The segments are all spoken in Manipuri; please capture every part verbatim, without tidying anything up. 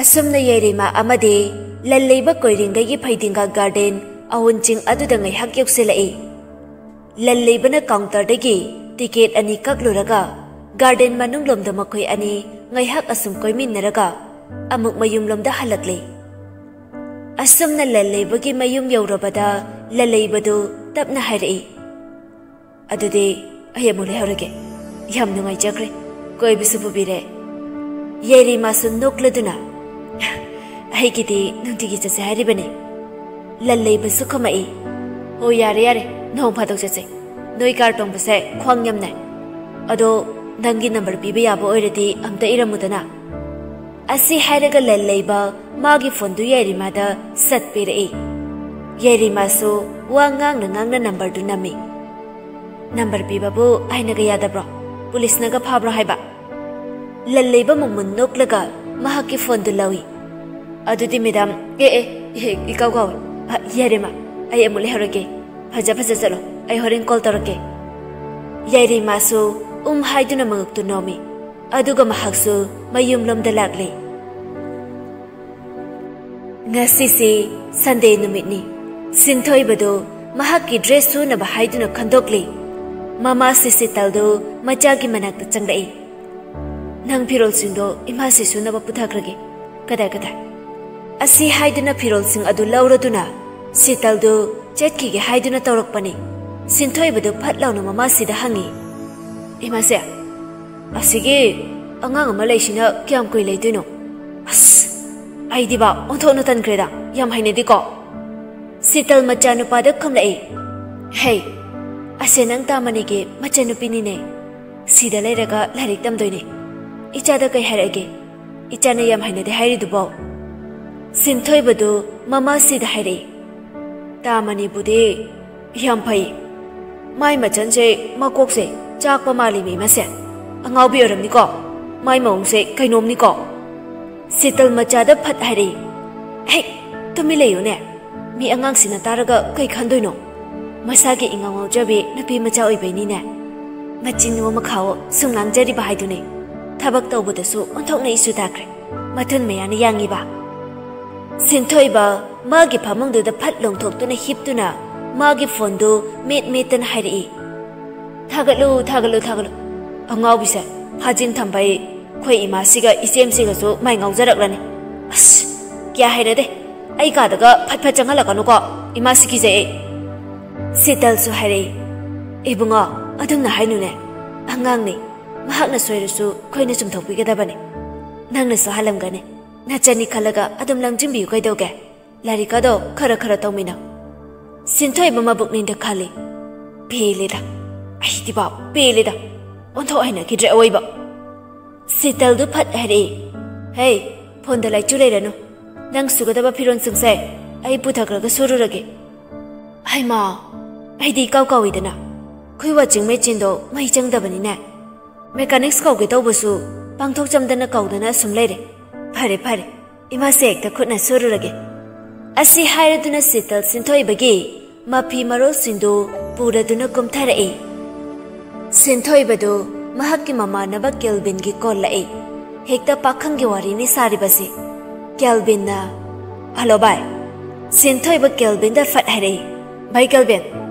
ꯑꯁꯨꯝꯅ ꯌꯥꯏꯔꯤꯃ ꯑꯃꯗꯤ ꯂꯜꯂꯩꯕ ꯀꯣꯏꯔꯦꯡꯒꯩꯒꯤ ꯐꯩꯗꯤꯡꯒꯥ ꯒꯥꯔꯗꯦꯟ ꯑꯋꯨꯟ ꯆꯤꯡ ꯑꯗꯨꯗ ꯉꯥꯏꯍꯥꯛ ꯌꯧꯁꯤꯜꯂꯛꯏ꯫ ꯂꯜꯂꯩꯕꯅ ꯀꯥꯎꯟꯇꯔꯗꯒꯤ ꯇꯤꯀꯦꯠ ꯑꯅꯤ ꯀꯛꯂꯨꯔꯒ ꯒꯥꯔꯗꯦꯟ ꯃꯅꯨꯡꯂꯣꯝꯗ ꯃꯈꯣꯏ ꯑꯅꯤ ꯉꯥꯏꯍꯥꯛ ꯑꯁꯨꯝ ꯀꯣꯏꯃꯤꯟꯅꯔꯒ ꯑꯃꯨꯛ ꯃꯌꯨꯝꯂꯣꯝꯗ ꯍꯜꯂꯛꯂꯦ꯫ ꯑꯁꯨꯝꯅ ꯂꯜꯂꯩꯕꯒꯤ ꯃꯌꯨꯝ ꯌꯧꯔꯕꯗ ꯂꯜꯂꯩꯕꯗꯨ ꯇꯞꯅ ꯍꯥꯏꯔꯛꯏ, "ꯑꯗꯨꯗꯤ ꯑꯩ ꯑꯃꯨꯛ ꯂꯩꯍꯧꯔꯒꯦ꯫ ꯌꯥꯝ ꯅꯨꯡꯉꯥꯏꯖꯈ꯭ꯔꯦ꯫ ꯀꯣꯏꯕꯁꯨ ꯄꯨꯕꯤꯔꯦ꯫" ꯌꯥꯏꯔꯤꯃꯥꯁꯨ ꯅꯣꯛꯂꯗꯨꯅ, "ꯑꯩꯒꯤꯗꯤ ꯅꯨꯡꯇꯤꯒꯤ ꯆꯠꯁꯦ ꯍꯥꯏꯔꯤꯕꯅꯤ꯫" ꯂꯜꯂꯩꯕꯁꯨ ꯈꯨꯝꯃꯛꯏ, "ꯑꯣ, ꯌꯥꯔꯦ, ꯌꯥꯔꯦ, ꯅꯣꯡ ꯐꯥꯗꯣꯛ ꯆꯠꯁꯦ꯫ ꯅꯣꯏ ꯀꯥꯔ ꯇꯣꯡꯕꯁꯦ ꯈ꯭ꯋꯥꯡ ꯌꯥꯝ ꯅꯥꯏ꯫ ꯑꯗꯣ ꯅꯪꯒꯤ ꯅꯝꯕꯔ ꯄꯤꯕ ꯌꯥꯕ ꯑꯣꯏꯔꯗꯤ ꯑꯝꯇ ꯏꯔꯝꯃꯨꯗꯅ꯫" ꯑꯁꯤ ꯍꯥꯏꯔꯒ ꯂꯜꯂꯩꯕ ꯃꯥꯒꯤ ꯐꯣꯟꯗꯨ ꯌꯥꯏꯔꯤꯃꯥꯗ ꯁꯠ ꯄꯤꯔꯛꯏ꯫ ꯌꯥꯏꯔꯤꯃꯥꯁꯨ ꯋꯥ ꯉꯥꯡꯅ ꯉꯥꯡꯅ ꯅꯝꯕꯔꯗꯨ ꯅꯝꯃꯤ꯫ "ꯅꯝꯕꯔ ꯄꯤꯕꯕꯨ ꯑꯩꯅꯒ ꯌꯥꯗꯕ꯭ꯔꯣ? ꯄꯨꯂꯤꯁꯅꯒ ꯐꯥꯕ꯭ꯔꯣ ꯍꯥꯏꯕ?" ꯂꯜꯂꯩꯕ ꯃꯃꯨꯟ ꯅꯣꯛꯂꯒ ꯃꯍꯥꯛꯀꯤ ꯐꯣꯟꯗꯨ ꯂꯧꯏ꯫ "ꯑꯗꯨꯗꯤ ꯃꯦꯗꯥꯝ, ꯑꯦ, ꯑꯦ, ꯑꯦ, ꯏꯀꯥꯎ ꯀꯥꯎꯋꯦ꯫ ꯑ, ꯌꯥꯏꯔꯤꯃꯥ, ꯑꯩ ꯑꯃꯨꯛ ꯂꯩꯍꯧꯔꯒꯦ꯫ ꯐꯖ ꯐꯖ ꯆꯠꯂꯣ꯫ ꯑꯩ ꯍꯣꯔꯦꯟ ꯀꯣꯜ ꯇꯧꯔꯛꯀꯦ꯫" ꯌꯥꯏꯔꯤꯃꯥꯁꯨ ꯎꯝ ꯍꯥꯏꯗꯨꯅ ꯃꯉꯛꯇꯨ ꯅꯣꯝꯃꯤ꯫ ꯑꯗꯨꯒ ꯃꯍꯥꯛꯁꯨ ꯃꯌꯨꯝꯂꯣꯝꯗ ꯂꯥꯛꯂꯦ꯫ ꯉꯁꯤꯁꯤ ꯁꯟꯗꯦ ꯅꯨꯃꯤꯠꯅꯤ꯫ ꯁꯤꯟꯊꯣꯏꯕꯗꯨ ꯃꯍꯥꯛꯀꯤ ꯗ꯭ꯔꯦꯁ ꯁꯨꯅꯕ ꯍꯥꯏꯗꯨꯅ ꯈꯟꯗꯣꯛꯂꯤ꯫ ꯃꯃꯥ ꯁꯤꯁꯤꯇꯜꯗꯨ ꯃꯆꯥꯒꯤ ꯃꯅꯥꯛꯇ ꯆꯪꯂꯛꯏ꯫ "ꯅꯪ ꯐꯤꯔꯣꯜꯁꯤꯡꯗꯣ ꯏꯃꯥꯁꯤ ꯁꯨꯅꯕ ꯄꯨꯊꯈ꯭ꯔꯒꯦ꯫ ꯀꯗꯥꯏ, ꯀꯗꯥꯏ?" ꯑꯁꯤ ꯍꯥꯏꯗꯨꯅ ꯐꯤꯔꯣꯜꯁꯤꯡ ꯑꯗꯨ ꯂꯧꯔꯗꯨꯅ ꯁꯤꯇꯜꯗꯨ ꯆꯠꯈꯤꯒꯦ ꯍꯥꯏꯗꯨꯅ ꯇꯧꯔꯛꯄꯅꯤ꯫ ꯁꯤꯟꯊꯣꯏꯕꯗꯨ ꯐꯠ ꯂꯥꯎꯅ ꯃꯃꯥꯁꯤꯗ ꯍꯪꯉꯤ, "ꯏꯃꯥꯁꯦ, ꯑꯁꯤꯒꯤ ꯑꯉꯥꯡ ꯑꯃ ꯂꯩꯁꯤꯅ ꯀꯌꯥꯝ ꯀꯨꯏ ꯂꯩꯗꯣꯏꯅꯣ? ꯑꯁ, ꯑꯩꯗꯤꯕ ꯑꯣꯟꯊꯣꯛꯅ ꯇꯟꯈ꯭ꯔꯦꯗ, ꯌꯥꯝ ꯍꯩꯅꯗꯦꯀꯣ?" ꯁꯤꯇꯜ ꯃꯆꯥꯅꯨꯄꯥꯗ ꯈꯨꯝꯂꯛꯏ, "ꯍꯦ, ꯑꯁꯦ ꯅꯪ ꯇꯥꯃꯅꯤꯒꯤ ꯃꯆꯟꯅꯨꯄꯤꯅꯤꯅꯦ꯫ ꯁꯤꯗ ꯂꯩꯔꯒ ꯂꯥꯏꯔꯤꯛ ꯇꯝꯗꯣꯏꯅꯦ꯫ ꯏꯆꯥꯗ ꯀꯩ ꯍꯥꯏꯔꯛꯑꯒꯦ? ꯏꯆꯥꯅ ꯌꯥꯝ ꯍꯩꯅꯗꯦ ꯍꯥꯏꯔꯤꯗꯨꯕꯣ?" ꯁꯤꯟꯊꯣꯏꯕꯗꯨ ꯃꯃꯥꯁꯤꯗ ꯍꯥꯏꯔꯛꯏ, "ꯇꯥꯃꯅꯤꯕꯨꯗꯤ ꯌꯥꯝ ꯐꯩ꯫ ꯃꯥꯏ ꯃꯆꯟꯁꯦ ꯃꯀꯣꯛꯁꯦ ꯆꯥꯛꯄ ꯃꯥꯜꯂꯤꯃꯤ ꯃꯁꯦ꯫ ꯑꯉꯥꯎꯕꯤ ꯑꯣꯏꯔꯝꯅꯤꯀꯣ꯫ ꯃꯥꯏ ꯃꯑꯣꯡꯁꯦ ꯀꯩꯅꯣꯝꯅꯤꯀꯣ꯫" ꯁꯤꯇꯜ ꯃꯆꯥꯗ ꯐꯠ ꯍꯥꯏꯔꯛꯏ, "ꯍꯦꯛ ꯇꯨꯃꯤꯟ ꯂꯩꯌꯨꯅꯦ꯫ ꯃꯤ ꯑꯉꯥꯡꯁꯤꯅ ꯇꯥꯔꯒ ꯀꯩ ꯈꯟꯗꯣꯏꯅꯣ? ꯃꯁꯥꯒꯤ ꯏꯉꯥꯎ ꯉꯥꯎꯖꯕꯤ ꯅꯨꯄꯤ ꯃꯆꯥ ꯑꯣꯏꯕꯩꯅꯤꯅꯦ꯫ ꯃꯆꯤꯟ ꯃꯈꯥꯑꯣ ꯁꯨꯝ ꯉꯥꯡꯖꯔꯤꯕ ꯍꯥꯏꯗꯨꯅꯤ꯫ ꯊꯕꯛ ꯇꯧꯕꯗꯁꯨ ꯑꯣꯟꯊꯣꯛꯅ ꯏꯁꯨ ꯇꯥꯈ꯭ꯔꯦ꯫ ꯃꯊꯨꯟ ꯃꯌꯥꯅ ꯌꯥꯡꯉꯤꯕ꯫" ꯁꯤꯟꯊꯣꯏꯕ ꯃꯥꯒꯤ ꯐꯃꯨꯡꯗꯨꯗ ꯐꯠ ꯂꯣꯡꯊꯣꯛꯇꯨꯅ ꯍꯤꯞꯇꯨꯅ ꯃꯥꯒꯤ ꯐꯣꯟꯗꯨ ꯃꯦꯠ ꯃꯦꯠꯇꯅ ꯍꯥꯏꯔꯛꯏ, "ꯊꯥꯒꯠꯂꯨ, ꯊꯥꯒꯠꯂꯨ, ꯊꯥꯒꯠꯂꯨ꯫ ꯑꯉꯥꯎꯕꯤꯁꯦ ꯐꯥꯖꯤꯟ ꯊꯝꯕꯩ ꯑꯩꯈꯣꯏ ꯏꯃꯥꯁꯤꯒ ꯏꯆꯦꯝꯁꯤꯒꯁꯨ ꯃꯥꯏ ꯉꯥꯎꯖꯔꯛꯂꯅꯤ꯫ ꯑꯁ, ꯀꯌꯥ ꯍꯩꯅꯗꯦ꯫ ꯑꯩ ꯀꯥꯗꯒ ꯐꯠ ꯐꯠ ꯆꯪꯍꯜꯂꯛꯀꯅꯨꯀꯣ꯫ ꯏꯃꯥꯁꯤ ꯀꯤꯖꯩ ꯑꯩ꯫" ꯁꯤꯇꯜꯁꯨ ꯍꯥꯏꯔꯛꯏ, "ꯏꯕꯨꯡꯉꯣ, ꯑꯗꯨꯝꯅ ꯍꯥꯏꯅꯨꯅꯦ꯫ ꯑꯉꯥꯡꯅꯤ꯫ ꯃꯍꯥꯛꯅ ꯁꯣꯏꯔꯁꯨ ꯑꯩꯈꯣꯏꯅ ꯆꯨꯝꯊꯣꯛꯄꯤꯒꯗꯕꯅꯤ꯫ ꯅꯪꯅꯁꯨ ꯍꯜꯂꯝꯒꯅꯤ꯫ ꯅꯆꯟꯅꯤ ꯈꯜꯂꯒ ꯑꯗꯨꯝ ꯂꯝꯖꯤꯡꯕꯤꯌꯨ ꯀꯩꯗꯧꯒꯦ? ꯂꯥꯏꯔꯤꯛ ꯑꯗꯣ ꯈꯔ ꯈꯔ ꯇꯧꯃꯤꯟꯅꯧ꯫" ꯁꯤꯟꯊꯣꯏꯕ ꯃꯕꯨꯛꯅꯤꯡꯗ ꯈꯜꯂꯤ, "ꯄꯦꯜꯂꯦꯗ꯫ ꯑꯩꯗꯤꯕꯥꯎ ꯄꯦꯜꯂꯦꯗ꯫ ꯑꯣꯟꯊꯣꯛ ꯍꯩꯅꯈꯤꯗ꯭ꯔꯦ ꯑꯑꯣꯏꯕ꯫" ꯁꯤꯇꯜꯗꯨ ꯐꯠ ꯍꯥꯏꯔꯛꯏ, "ꯍꯦ, ꯐꯣꯟꯗ ꯂꯥꯏꯆꯨ ꯂꯩꯔꯅꯨ꯫ ꯅꯪ ꯁꯨꯒꯗꯕ ꯐꯤꯔꯣꯟꯁꯤꯡꯁꯦ ꯑꯩ ꯄꯨꯊꯈ꯭ꯔꯒ ꯁꯨꯔꯨꯔꯒꯦ꯫" "ꯍꯩꯃꯥ, ꯑꯩꯗꯤ ꯏꯀꯥꯎ ꯀꯥꯎꯏꯗꯅ꯫ ꯑꯩꯈꯣꯏ ꯋꯥꯆꯤꯡ ꯃꯦꯆꯤꯟꯗꯣ ꯃꯩ ꯆꯪꯗꯕꯅꯤꯅꯦ꯫ ꯃꯦꯀꯥꯅꯤꯛꯁ ꯀꯧꯒꯦ ꯇꯧꯕꯁꯨ ꯄꯥꯡꯊꯣꯛ ꯆꯝꯗꯅ ꯀꯧꯗꯅ ꯑꯁꯨꯝ ꯂꯩꯔꯦ꯫ ꯐꯔꯦ, ꯐꯔꯦ, ꯏꯃꯥꯁꯦ ꯍꯦꯛꯇ ꯈꯨꯠꯅ ꯁꯨꯔꯨꯔꯒꯦ꯫" ꯑꯁꯤ ꯍꯥꯏꯔꯗꯨꯅ ꯁꯤꯇꯜ ꯁꯤꯟꯊꯣꯏꯕꯒꯤ ꯃꯐꯤ ꯃꯔꯣꯜꯁꯤꯡꯗꯨ ꯄꯨꯔꯗꯨꯅ ꯀꯨꯝꯊꯔꯛꯏ꯫ ꯁꯤꯟꯊꯣꯏꯕꯗꯨ ꯃꯍꯥꯛꯀꯤ ꯃꯃꯥꯟꯅꯕ ꯀꯦꯜꯕꯤꯟꯒꯤ ꯀꯣꯜ ꯂꯥꯛꯏ꯫ ꯍꯦꯛꯇ ꯄꯥꯈꯪꯒꯤ ꯋꯥꯔꯤꯅꯤ ꯁꯥꯔꯤꯕꯁꯤ꯫ ꯀꯦꯜꯕꯤꯟꯅ, "ꯍꯜꯂꯣ ꯚꯥꯏ꯫" ꯁꯤꯟꯊꯣꯏꯕ ꯀꯦꯜꯕꯤꯟꯗ ꯐꯠ ꯍꯥꯏꯔꯛꯏ, "ꯚꯥꯏ ꯀꯦꯜꯕꯤꯟ,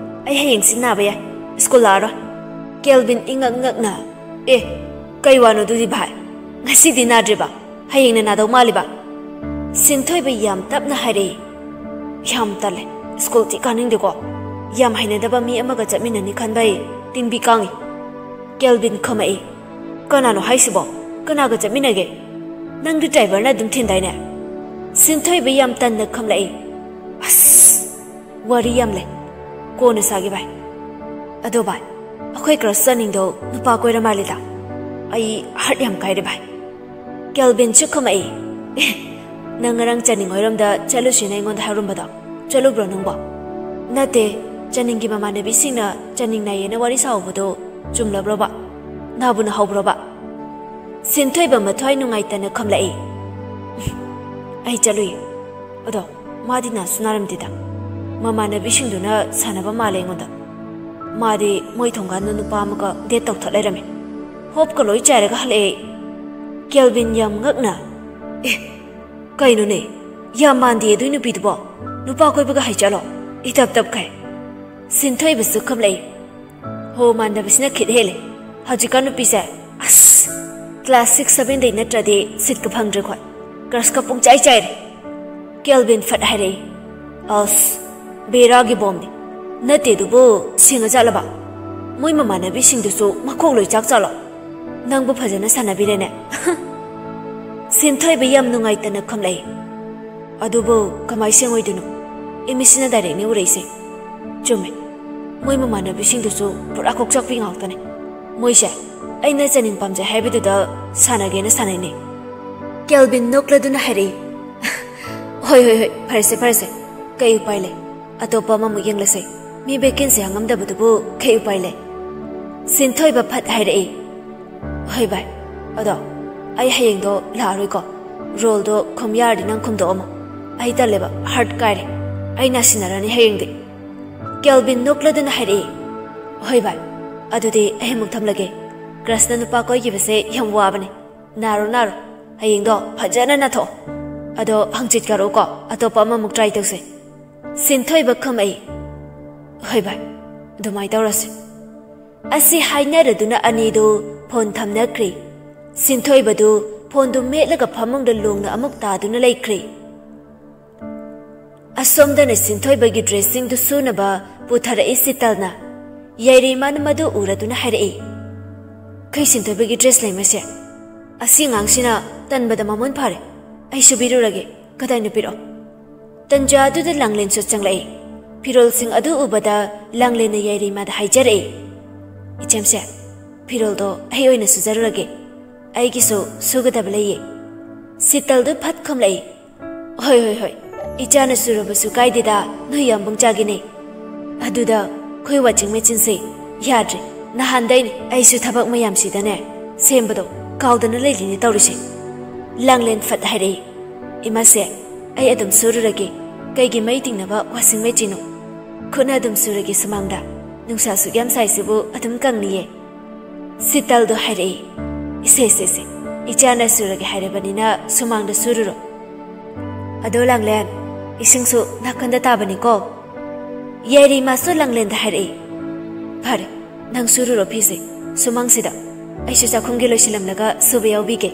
ꯑꯩ ꯍꯌꯦꯡꯁꯤ ꯅꯥꯕ ꯌꯥꯏ, ꯁ꯭ꯀꯨꯜ ꯂꯥꯛꯑꯔꯣꯏ꯫" ꯀꯦꯜꯕꯤꯟ ꯏꯉꯛ ꯉꯛꯅ, "ꯑꯦ, ꯀꯩ ꯋꯥꯅꯣ ꯑꯗꯨꯗꯤ ꯚꯥꯏ? "ꯉꯁꯤꯗꯤ ꯅꯥꯗ꯭ꯔꯤꯕ? ꯍꯌꯦꯡꯅ ꯅꯥꯗꯧ ꯃꯥꯜꯂꯤꯕ?" ꯁꯤꯟꯊꯣꯏꯕ ꯌꯥꯝ ꯇꯞꯅ ꯍꯥꯏꯔꯛꯏ꯫ "ꯌꯥꯝ ꯇꯜꯂꯦ꯫ ꯁ꯭ꯀꯨꯜꯗꯤ ꯀꯥꯅꯤꯡꯗꯦꯀꯣ꯫ ꯌꯥꯝ ꯍꯩꯅꯗꯕ ꯃꯤ ꯑꯃꯒ ꯆꯠꯃꯤꯟꯅꯅꯤ ꯈꯟꯕ ꯑꯩ ꯇꯤꯟꯕꯤ ꯀꯥꯡꯉꯤ꯫" ꯀꯦꯜꯕꯤꯟ ꯈꯨꯝꯃꯛꯏ꯫ "ꯀꯅꯥꯅꯣ ꯍꯥꯏꯁꯤꯕꯣ? ꯀꯅꯥꯒ ꯆꯠꯃꯤꯟꯅꯒꯦ? ꯅꯪꯗꯤ ꯗ꯭ꯔꯥꯏꯚꯔꯅ ꯑꯗꯨꯝ ꯊꯤꯟꯗꯥꯏꯅꯦ?" ꯁꯤꯟꯊꯣꯏꯕ ꯌꯥꯝ ꯇꯟꯅ ꯈꯨꯝꯂꯛꯏ꯫ "ꯑꯁ, ꯋꯥꯔꯤ ꯌꯥꯝ ꯂꯩ꯫ ꯀꯣꯟꯅ ꯁꯥꯒꯦ ꯚꯥꯏ꯫ ꯑꯗꯣ ꯚꯥꯏ, ꯑꯩꯈꯣꯏ ꯀ꯭ꯔꯁ ꯆꯠꯅꯤꯡꯗꯣ ꯅꯨꯄꯥ ꯀꯣꯏꯔ ꯃꯥꯜꯂꯤꯗ꯫ ꯑꯩ ꯍꯔꯠ ꯌꯥꯝ ꯀꯥꯏꯔꯦ ꯚꯥꯏ꯫" ꯀꯦꯜꯕꯤꯟꯁꯨ ꯈꯨꯝꯃꯛꯏ꯫ "ꯑꯦ, ꯅꯪ ꯉꯔꯥꯡ ꯆꯥꯅꯤꯡ ꯍꯣꯏꯔꯣꯝꯗ ꯆꯠꯂꯨꯁꯤꯅ ꯑꯩꯉꯣꯟꯗ ꯍꯥꯏꯔꯝꯕꯗꯣ ꯆꯠꯂꯨꯕ꯭ꯔꯣ ꯅꯪꯕꯣ?" "ꯅꯠꯇꯦ, ꯆꯥꯅꯤꯡꯒꯤ ꯃꯃꯥꯟꯅꯕꯤꯁꯤꯡꯅ ꯆꯥꯅꯤꯡ ꯅꯥꯏꯌꯦꯅ ꯋꯥꯔꯤ ꯁꯥꯍꯧꯕꯗꯣ ꯆꯨꯝꯂꯕ꯭ꯔꯣꯕ? ꯅꯥꯕꯨ ꯅꯥꯍꯧꯕ꯭ꯔꯣꯕ?" ꯁꯤꯟꯊꯣꯏꯕ ꯃꯊ꯭ꯋꯥꯏ ꯅꯨꯡꯉꯥꯏꯇꯅ ꯈꯨꯝꯂꯛꯏ꯫ "ꯑꯩ ꯆꯠꯂꯨꯏ꯫ ꯑꯗꯣ ꯃꯥꯗꯤ ꯅꯥꯁꯨ ꯅꯥꯔꯝꯗꯦꯗ꯫ ꯃꯃꯥꯟꯅꯕꯤꯁꯤꯡꯗꯨꯅ ꯁꯥꯟꯅꯕ ꯃꯥꯜꯂꯦ ꯑꯩꯉꯣꯟꯗ꯫ ꯃꯥꯗꯤ ꯃꯣꯏ ꯊꯣꯡꯒꯥꯟꯗ ꯅꯨꯄꯥ ꯑꯃꯒ ꯗꯦꯠ ꯇꯧꯊꯠ ꯂꯩꯔꯝꯃꯦ꯫ ꯍꯣꯞꯀ ꯂꯣꯏ ꯆꯥꯏꯔꯒ ꯍꯜꯂꯛꯑꯦ꯫" ꯀꯦꯜꯕꯤꯟ ꯌꯥꯝ ꯉꯛꯅ, "ꯑꯦ, ꯀꯩꯅꯣꯅꯦ? ꯌꯥꯝ ꯃꯥꯟꯗꯦ ꯑꯗꯨꯏ ꯅꯨꯄꯤꯗꯨꯕꯣ꯫ ꯅꯨꯄꯥ ꯀꯣꯏꯕꯒ ꯍꯥꯏ ꯆꯠꯂꯣ?" ꯏꯇꯞ ꯇꯞꯈꯩ꯫ ꯁꯤꯟꯊꯣꯏꯕꯁꯨ ꯈꯨꯝꯂꯛꯏ꯫ "ꯍꯣ, ꯃꯥꯟꯗꯕꯁꯤꯅ ꯈꯤꯠ ꯍꯦꯜꯂꯦ꯫ ꯍꯧꯖꯤꯛꯀꯥꯟ ꯅꯨꯄꯤꯁꯦ, ꯑꯁ, ꯀ꯭ꯂꯥꯁ ꯁꯤꯛꯁ ꯁꯚꯦꯟꯗꯩ ꯅꯠꯇ꯭ꯔꯗꯤ ꯁꯤꯠꯀ ꯐꯪꯗ꯭ꯔꯦ ꯑꯩꯈꯣꯏ꯫ ꯀ꯭ꯔꯁꯀ ꯄꯨꯡꯆꯥꯏ ꯆꯥꯏꯔꯦ꯫" ꯀꯦꯜꯕꯤꯟ ꯐꯠ ꯍꯥꯏꯔꯛꯏ꯫ "ꯑꯁ, ꯕꯦꯔꯥꯒꯤ ꯕꯣꯝꯅꯤ꯫ ꯅꯠꯇꯦ ꯑꯗꯨꯕꯨ, ꯁꯤꯡꯉ ꯆꯠꯂꯕ? ꯃꯣꯏ ꯃꯃꯥꯟꯅꯕꯤꯁꯤꯡꯗꯨꯁꯨ ꯃꯈꯣꯛ ꯂꯣꯏ ꯆꯥꯛ ꯆꯥꯠꯂꯣ? ꯅꯪꯕꯨ ꯐꯖꯅ ꯁꯥꯟꯅꯕꯤꯔꯦꯅꯦ꯫" ꯁꯤꯟꯊꯣꯏꯕ ꯌꯥꯝ ꯅꯨꯡꯉꯥꯏꯇꯅ ꯈꯨꯝꯂꯛꯏ꯫ "ꯑꯗꯨꯕꯨ ꯀꯃꯥꯏ ꯁꯦꯡꯉꯣꯏꯗꯣꯏꯅꯣ? ꯑꯦꯝ ꯏ ꯁꯤꯅ ꯗꯥꯏꯔꯦꯛꯅꯤ ꯎꯔꯛꯏꯁꯦ꯫" "ꯆꯨꯝꯃꯦ꯫ ꯃꯣꯏ ꯃꯃꯥꯟꯅꯕꯤꯁꯤꯡꯗꯨꯁꯨ ꯄꯨꯔꯥ ꯀꯣꯛꯆꯥꯛꯄꯤ ꯉꯥꯛꯇꯅꯦ꯫ ꯃꯣꯏꯁꯦ ꯑꯩꯅ ꯆꯥꯅꯤꯡ ꯄꯥꯝꯖꯩ ꯍꯥꯏꯕꯗꯨꯗ ꯁꯥꯟꯅꯒꯦꯅ ꯁꯥꯟꯅꯩꯅꯦ꯫" ꯀꯦꯜꯕꯤꯟ ꯅꯣꯛꯂꯗꯨꯅ ꯍꯥꯏꯔꯛꯏ꯫ "ꯍꯣꯏ, ꯍꯣꯏ, ꯍꯣꯏ, ꯐꯔꯦꯁꯦ, ꯐꯔꯦꯁꯦ꯫ ꯀꯩ ꯎꯄꯥꯏ ꯂꯩ? ꯑꯇꯣꯞꯄ ꯑꯃꯃꯨꯛ ꯌꯦꯡꯂꯁꯦ꯫ ꯃꯤ ꯚꯦꯀꯦꯟꯁꯤ ꯍꯥꯡꯉꯝꯗꯕꯗꯨꯕꯨ ꯀꯩ ꯎꯄꯥꯏ ꯂꯩ?" ꯁꯤꯟꯊꯣꯏꯕ ꯐꯠ ꯍꯥꯏꯔꯛꯏ꯫ "ꯍꯣꯏ ꯚꯥꯏ, ꯑꯗꯣ ꯑꯩ ꯍꯌꯦꯡꯗꯣ ꯂꯥꯛꯑꯔꯣꯏꯀꯣ꯫ ꯔꯣꯜꯗꯣ ꯈꯨꯝ ꯌꯥꯔꯗꯤ ꯅꯪ ꯈꯨꯝꯗꯣꯛꯑꯝꯃꯣ꯫ ꯑꯩ ꯇꯜꯂꯦꯕ, ꯍꯔꯠ ꯀꯥꯏꯔꯦ꯫ ꯑꯩ ꯅꯥꯁꯤꯟꯅꯔꯅꯤ ꯍꯌꯦꯡꯗꯤ꯫" ꯀꯦꯜꯕꯤꯟ ꯅꯣꯛꯂꯗꯨꯅ ꯍꯥꯏꯔꯛꯏ꯫ "ꯍꯣꯏ ꯚꯥꯏ, ꯑꯗꯨꯗꯤ ꯑꯩ ꯑꯃꯨꯛ ꯊꯝꯂꯒꯦ꯫ ꯀ꯭ꯔꯁꯅ ꯅꯨꯄꯥ ꯀꯣꯏꯈꯤꯕꯁꯦ ꯌꯥꯝ ꯋꯥꯕꯅꯦ꯫ ꯅꯥꯔꯣ ꯅꯥꯔꯣ, ꯍꯌꯦꯡꯗꯣ ꯐꯖꯅ ꯅꯥꯊꯣꯛꯑꯣ꯫ ꯑꯗꯣ ꯍꯪꯆꯤꯠ ꯀꯥꯔꯛꯎꯀꯣ, ꯑꯇꯣꯞꯄ ꯑꯃꯃꯨꯛ ꯇ꯭ꯔꯥꯏ ꯇꯧꯁꯦ꯫" ꯁꯤꯟꯊꯣꯏꯕ ꯈꯨꯝꯃꯛꯏ꯫ "ꯍꯣꯏ ꯚꯥꯏ, ꯑꯗꯨꯃꯥꯏ ꯇꯧꯔꯁꯦ꯫" ꯑꯁꯤ ꯍꯥꯏꯅꯔꯗꯨꯅ ꯑꯅꯤꯗꯨ ꯐꯣꯟ ꯊꯝꯅꯈ꯭ꯔꯦ꯫ ꯁꯤꯟꯊꯣꯏꯕꯗꯨ ꯐꯣꯟꯗꯨ ꯃꯦꯠꯂꯒ ꯐꯃꯨꯡꯗ ꯂꯣꯡꯅ ꯑꯃꯨꯛ ꯇꯥꯗꯨꯅ ꯂꯩꯈ꯭ꯔꯦ꯫ ꯑꯁꯣꯝꯗꯅ ꯁꯤꯟꯊꯣꯏꯕꯒꯤ ꯗ꯭ꯔꯦꯁꯁꯤꯡꯗꯨ ꯁꯨꯅꯕ ꯄꯨꯊꯔꯛꯏ ꯁꯤꯇꯜꯅ꯫ ꯌꯥꯏꯔꯤꯃꯥꯅ ꯃꯗꯨ ꯎꯔꯗꯨꯅ ꯍꯥꯏꯔꯛꯏ, "ꯀꯩ ꯁꯤꯟꯊꯣꯏꯕꯒꯤ ꯗ꯭ꯔꯦꯁ ꯂꯩꯃꯁꯦ? ꯑꯁꯤ ꯑꯉꯥꯡꯁꯤꯅ ꯇꯟꯕꯗ ꯃꯃꯨꯟ ꯐꯥꯔꯦ꯫ ꯑꯩ ꯁꯨꯕꯤꯔꯨꯔꯒꯦ꯫ ꯀꯗꯥꯏꯅꯣ ꯄꯤꯔꯛꯑꯣ꯫" ꯇꯟꯖꯥꯗꯨꯗ ꯂꯥꯡꯂꯦꯟꯁꯨ ꯆꯪꯂꯛꯏ꯫ ꯐꯤꯔꯣꯜꯁꯤꯡ ꯑꯗꯨ ꯎꯕꯗ ꯂꯥꯡꯂꯦꯟꯅ ꯌꯥꯏꯔꯤꯃꯥꯗ ꯍꯥꯏꯖꯔꯛꯏ, "ꯏꯆꯦꯝꯁꯦ, ꯐꯤꯔꯣꯜꯗꯣ ꯑꯩ ꯑꯣꯏꯅ ꯁꯨꯖꯔꯨꯔꯒꯦ꯫ ꯑꯩꯒꯤꯁꯨ ꯁꯨꯒꯗꯕ ꯂꯩꯌꯦ꯫" ꯁꯤꯇꯜꯗꯨ ꯐꯠ ꯈꯨꯝꯂꯛꯏ, "ꯍꯣꯏ, ꯍꯣꯏ, ꯍꯣꯏ, ꯏꯆꯥꯅ ꯁꯨꯔꯕꯁꯨ ꯀꯥꯏꯗꯦꯗ, ꯅꯣꯏ ꯌꯥꯝꯕꯨꯡ ꯆꯥꯒꯤꯅꯦ꯫ ꯑꯗꯨꯗ ꯑꯩꯈꯣꯏ washing machineꯁꯦ ꯌꯥꯗ꯭ꯔꯦ꯫ ꯅꯍꯥꯟꯗꯩꯅꯦ ꯑꯩꯁꯨ ꯊꯕꯛ ꯃꯌꯥꯝꯁꯤꯗꯅꯦ ꯁꯦꯝꯕꯗꯣ ꯀꯥꯎꯗꯅ ꯂꯩꯔꯤꯅꯦ ꯇꯧꯔꯤꯁꯦ꯫" ꯂꯥꯡꯂꯦꯟ ꯐꯠ ꯍꯥꯏꯔꯛꯏ, "ꯏꯃꯥꯁꯦ, ꯑꯩ ꯑꯗꯨꯝ ꯁꯨꯔꯨꯔꯒꯦ꯫ ꯀꯩꯒꯤ ꯃꯩ ꯇꯤꯡꯅꯕ washing machineꯅꯣ? ꯈꯨꯠꯅ ꯑꯗꯨꯝ ꯁꯨꯔꯒꯦ ꯁꯨꯃꯥꯡꯗ꯫ ꯅꯨꯡꯁꯥ ꯑꯁꯨꯛ ꯌꯥꯝ ꯁꯥꯏꯁꯤꯕꯨ ꯑꯗꯨꯝ ꯀꯪꯅꯤꯌꯦ꯫" ꯁꯤꯇꯜꯗꯣ ꯍꯥꯏꯔꯛꯏ, "ꯏꯁꯦ, ꯏꯁꯦ, ꯏꯁꯦ, ꯏꯆꯥꯅ ꯁꯨꯔꯒꯦ ꯍꯥꯏꯔꯕꯅꯤꯅ ꯁꯨꯃꯥꯡꯗ ꯁꯨꯔꯨꯔꯣ꯫ ꯑꯗꯣ ꯂꯥꯡꯂꯦꯟ, ꯏꯁꯤꯡꯁꯨ ꯅꯥꯀꯟꯗ ꯇꯥꯕꯅꯤꯀꯣ꯫" ꯌꯥꯏꯔꯤꯃꯥꯁꯨ ꯂꯥꯡꯂꯦꯟꯗ ꯍꯥꯏꯔꯛꯏ, "ꯐꯔꯦ, ꯅꯪ ꯁꯨꯔꯨꯔꯣ ꯐꯤꯁꯦ ꯁꯨꯃꯥꯡꯁꯤꯗ꯫ ꯑꯩꯁꯨ ꯆꯥꯛꯈꯨꯝꯒꯤ ꯂꯣꯏꯁꯤꯜꯂꯝꯂꯒ ꯁꯨꯕ ꯌꯥꯎꯕꯤꯒꯦ꯫"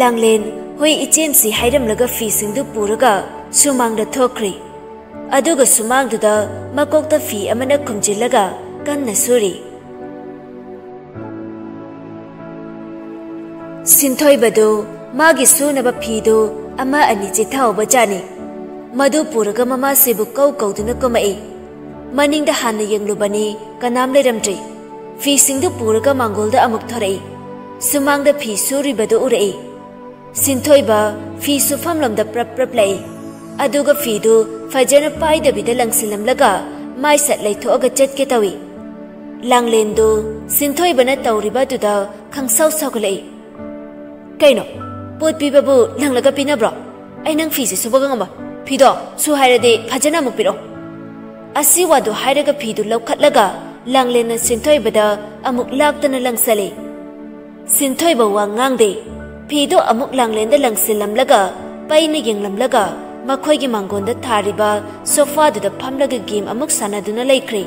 ꯂꯥꯡꯂꯦꯟ, "ꯍꯣꯏ ꯏꯆꯦꯝꯁꯤ" ꯍꯥꯏꯔꯝꯂꯒ ꯐꯤꯁꯤꯡꯗꯨ ꯄꯨꯔꯒ ꯁꯨꯃꯥꯡꯗ ꯊꯣꯛꯈ꯭ꯔꯦ꯫ ꯑꯗꯨꯒ ꯁꯨꯃꯥꯡꯗꯨꯗ ꯃꯀꯣꯛꯇ ꯐꯤ ꯑꯃꯅ ꯈꯨꯝꯖꯤꯜꯂꯒ ꯀꯟꯅ ꯁꯨꯔꯤ꯫ ꯁꯤꯟꯊꯣꯏꯕꯗꯨ ꯃꯥꯒꯤ ꯁꯨꯅꯕ ꯐꯤꯗꯨ ꯑꯃ ꯑꯅꯤ ꯆꯤꯠꯊꯍꯧꯕ ꯖꯥꯠꯅꯤ꯫ ꯃꯗꯨ ꯄꯨꯔꯒ ꯃꯃꯥꯁꯤꯕꯨ ꯀꯧ ꯀꯧꯗꯨꯅ ꯀꯨꯝꯃꯛꯏ꯫ ꯃꯅꯤꯡꯗ ꯍꯥꯟꯅ ꯌꯦꯡꯂꯨꯕꯅꯤ, ꯀꯅꯥꯝ ꯂꯩꯔꯝꯗ꯭ꯔꯤ꯫ ꯐꯤꯁꯤꯡꯗꯨ ꯄꯨꯔꯒ ꯃꯥꯡꯒꯣꯜꯗ ꯑꯃꯨꯛ ꯊꯣꯔꯛꯏ꯫ ꯁꯨꯃꯥꯡꯗ ꯐꯤ ꯁꯨꯔꯤꯕꯗꯨ ꯎꯔꯛꯏ꯫ ꯁꯤꯟꯊꯣꯏꯕ ꯐꯤ ꯁꯨꯐꯝꯂꯣꯝꯗ ꯄ꯭ꯔꯞ ꯄ꯭ꯔꯞ ꯂꯥꯛꯏ꯫ ꯑꯗꯨꯒ ꯐꯤꯗꯨ ꯐꯖꯅ ꯄꯥꯏꯗꯕꯤꯗ ꯂꯪꯁꯤꯜꯂꯝꯂꯒ ꯃꯥꯏ ꯁꯠ ꯂꯩꯊꯣꯛꯑꯒ ꯆꯠꯀꯦ ꯇꯧꯏ꯫ ꯂꯥꯡꯂꯦꯟꯗꯨ ꯁꯤꯟꯊꯣꯏꯕꯅ ꯇꯧꯔꯤꯕ ꯑꯗꯨꯗ ꯈꯪꯁꯥꯎ ꯁꯥꯎꯒꯠꯂꯛꯏ꯫ "ꯀꯩꯅꯣ, ꯄꯣꯠ ꯄꯤꯕꯕꯨ ꯂꯪꯂꯒ ꯄꯤꯅꯕ꯭ꯔꯣ? ꯑꯩ ꯅꯪ ꯐꯤꯁꯦ ꯁꯨꯕꯒ ꯉꯝꯃꯣꯏ꯫ ꯐꯤꯗꯣ ꯁꯨ ꯍꯥꯏꯔꯗꯤ ꯐꯖꯅ ꯑꯃꯨꯛ ꯄꯤꯔꯛꯑꯣ꯫" ꯑꯁꯤ ꯋꯥꯗꯨ ꯍꯥꯏꯔꯒ ꯐꯤꯗꯨ ꯂꯧꯈꯠꯂꯒ ꯂꯥꯡꯂꯦꯟꯅ ꯁꯤꯟꯊꯣꯏꯕꯗ ꯑꯃꯨꯛ ꯂꯥꯛꯇꯅ ꯂꯪꯁꯜꯂꯤ꯫ ꯁꯤꯟꯊꯣꯏꯕ ꯋꯥ ꯉꯥꯡꯗꯦ꯫ ꯐꯤꯗꯨ ꯑꯃꯨꯛ ꯂꯥꯡꯂꯦꯟꯗ ꯂꯪꯁꯤꯜꯂꯝꯂꯒ ꯄꯩꯅ ꯌꯦꯡꯂꯝꯂꯒ ꯃꯈꯣꯏꯒꯤ ꯃꯥꯡꯒꯣꯟꯗ ꯊꯥꯔꯤꯕ ꯁꯣꯐꯥꯗꯨꯗ ꯐꯝꯂꯒ ꯒꯦꯝ ꯑꯃꯨꯛ ꯁꯥꯟꯅꯗꯨꯅ ꯂꯩꯈ꯭ꯔꯦ꯫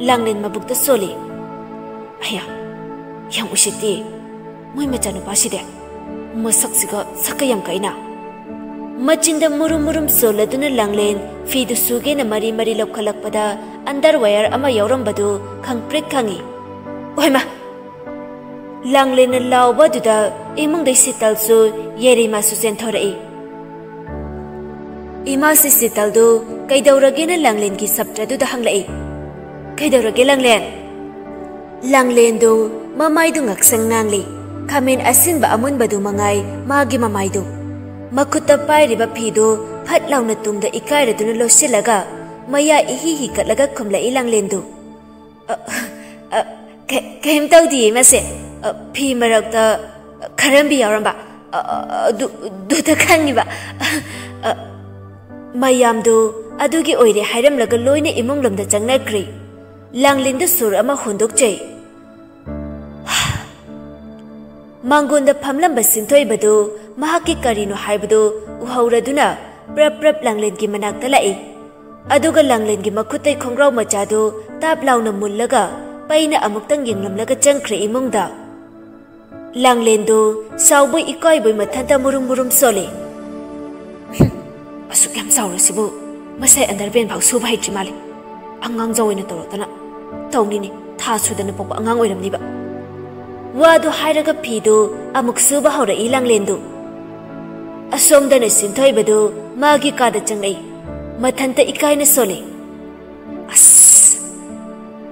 ꯂꯥꯡꯂꯦꯟ ꯃꯕꯨꯛꯇ ꯁꯣꯜꯂꯤ꯫ "ꯑꯌꯥ, ꯌꯥꯝ ꯎꯁꯤꯠꯇꯦ꯫ ꯃꯣꯏ ꯃꯆꯥꯅꯨꯄꯥꯁꯤꯗꯤ ꯃꯁꯛꯁꯤꯒ ꯁꯛꯀ ꯌꯥꯝ ꯀꯛꯏꯅ꯫ ꯃꯆꯤꯟꯗ ꯃꯨꯔꯨꯝ ꯃꯨꯔꯨꯝ ꯁꯣꯜꯂꯗꯨꯅ ꯂꯥꯡꯂꯦꯟ ꯐꯤꯗꯨ ꯁꯨꯒꯦꯅ ꯃꯔꯤ ꯃꯔꯤ ꯂꯧꯈꯠꯂꯛꯄꯗ underwear ꯑꯃ ꯌꯥꯎꯔꯝꯕꯗꯨ ꯈꯪꯄ꯭ꯔꯤꯛ ꯈꯪꯉꯤ꯫ "ꯑꯣꯏꯃ!" ꯂꯥꯡꯂꯦꯟꯅ ꯂꯥꯎꯕ ꯑꯗꯨꯗ ꯏꯃꯨꯡꯗꯩ ꯁꯤꯇꯜꯁꯨ ꯌꯦꯔꯤꯃꯥꯁꯨ ꯆꯦꯟꯊꯣꯔꯛꯏ꯫ ꯏꯃꯥꯁꯤ ꯁꯤꯇꯜꯗꯨ ꯀꯩꯗꯧꯔꯒꯦꯅ ꯂꯥꯡꯂꯦꯟꯒꯤ ꯁꯞꯇ꯭ꯔꯗꯨꯗ ꯍꯪꯂꯛꯏ꯫ "ꯀꯩꯗꯧꯔꯒꯦ ꯂꯥꯡꯂꯦꯟ?" ꯂꯥꯡꯂꯦꯟꯗꯨ ꯃꯃꯥꯏꯗꯨ ꯉꯥꯛꯁꯪ ꯉꯥꯡꯂꯤ꯫ ꯈꯥꯃꯦꯟ ꯑꯁꯤꯟꯕ ꯑꯃꯨꯟꯕꯗꯨ ꯃꯉꯥꯏ ꯃꯥꯒꯤ ꯃꯃꯥꯏꯗꯨ꯫ ꯃꯈꯨꯠꯇ ꯄꯥꯏꯔꯤꯕ ꯐꯤꯗꯨ ꯐꯠ ꯂꯥꯎꯅ ꯇꯨꯡꯗ ꯏꯀꯥꯏꯔꯗꯨꯅ ꯂꯣꯠꯁꯤꯜꯂꯒ ꯃꯌꯥ ꯏꯍꯤ ꯍꯤꯒꯠꯂꯒ ꯈꯨꯝꯂꯛꯏ ꯂꯥꯡꯂꯦꯟꯗꯨ꯫ "ꯑ, ꯑ, ꯀꯩ-, ꯀꯩꯝ ꯇꯧꯗꯤꯌꯦ ꯃꯁꯦ꯫ ꯑ, ꯐꯤ ꯃꯔꯛꯇ ꯈꯔꯝꯕꯤ ꯌꯥꯎꯔꯝꯕ꯫ ꯑ, ꯑ, ꯑꯗꯨ-, ꯑꯗꯨꯗ ꯈꯪꯉꯤꯕ꯫" ꯑ, ꯃꯌꯥꯝꯗꯨ ꯑꯗꯨꯒꯤ ꯑꯣꯏꯔꯦ ꯍꯥꯏꯔꯝꯂꯒ ꯂꯣꯏꯅ ꯏꯃꯨꯡ ꯂꯣꯝꯗ ꯆꯪꯅꯈ꯭ꯔꯦ꯫ ꯂꯥꯡꯂꯦꯟꯗꯨ ꯁꯨꯔ ꯑꯃ ꯍꯣꯟꯗꯣꯛꯆꯩ꯫ ꯃꯥꯡꯒꯣꯟꯗ ꯐꯝꯂꯝꯕ ꯁꯤꯟꯊꯣꯏꯕꯗꯨ ꯃꯍꯥꯛꯀꯤ ꯀꯔꯤꯅꯣ ꯍꯥꯏꯕꯗꯨ ꯎꯍꯧꯔꯗꯨꯅ ꯄ꯭ꯔꯞ ꯄ꯭ꯔꯞ ꯂꯥꯡꯂꯦꯟꯒꯤ ꯃꯅꯥꯛꯇ ꯂꯥꯛꯏ꯫ ꯑꯗꯨꯒ ꯂꯥꯡꯂꯦꯟꯒꯤ ꯃꯈꯨꯠꯇꯩ ꯈꯣꯡꯒ꯭ꯔꯥꯎ ꯃꯆꯥꯗꯨ ꯇꯥꯞ ꯂꯥꯎꯅ ꯃꯨꯜꯂꯒ ꯄꯩꯅ ꯑꯃꯨꯛꯇꯪ ꯌꯦꯡꯂꯝꯂꯒ ꯆꯪꯈ꯭ꯔꯦ ꯏꯃꯨꯡꯗ꯫ ꯂꯥꯡꯂꯦꯟꯗꯨ ꯁꯥꯎꯕꯣꯏ ꯏꯀꯥꯏꯕꯣꯏ ꯃꯊꯟꯇ ꯃꯨꯔꯨꯝ ꯃꯨꯔꯨꯝ ꯁꯣꯜꯂꯤ꯫ "ꯑꯁꯨꯛ ꯌꯥꯝ ꯆꯥꯎꯔꯁꯤꯕꯨ ꯃꯁꯥꯏ underpant ꯐꯥꯎ ꯁꯨꯕ ꯍꯩꯇ꯭ꯔꯤ ꯃꯥꯜꯂꯦ꯫ ꯑꯉꯥꯡ ꯖꯥꯎ ꯑꯣꯏꯅ ꯇꯧꯔꯛꯇꯅ꯫ ꯇꯧꯅꯤꯅꯦ, ꯊꯥ ꯁꯨꯗꯅ ꯄꯣꯛꯄ ꯑꯉꯥꯡ ꯑꯣꯏꯔꯝꯅꯤꯕ꯫" ꯋꯥꯗꯨ ꯍꯥꯏꯔꯒ ꯐꯤꯗꯨ ꯑꯃꯨꯛ ꯁꯨꯕ ꯍꯧꯔꯛꯏ ꯂꯥꯡꯂꯦꯟꯗꯨ꯫ ꯑꯁꯣꯝꯗꯅ ꯁꯤꯟꯊꯣꯏꯕꯗꯨ ꯃꯥꯒꯤ ꯀꯥꯗ ꯆꯪꯂꯛꯏ꯫ ꯃꯊꯟꯇ ꯏꯀꯥꯏꯅ ꯁꯣꯜꯂꯤ꯫ "ꯑꯁ!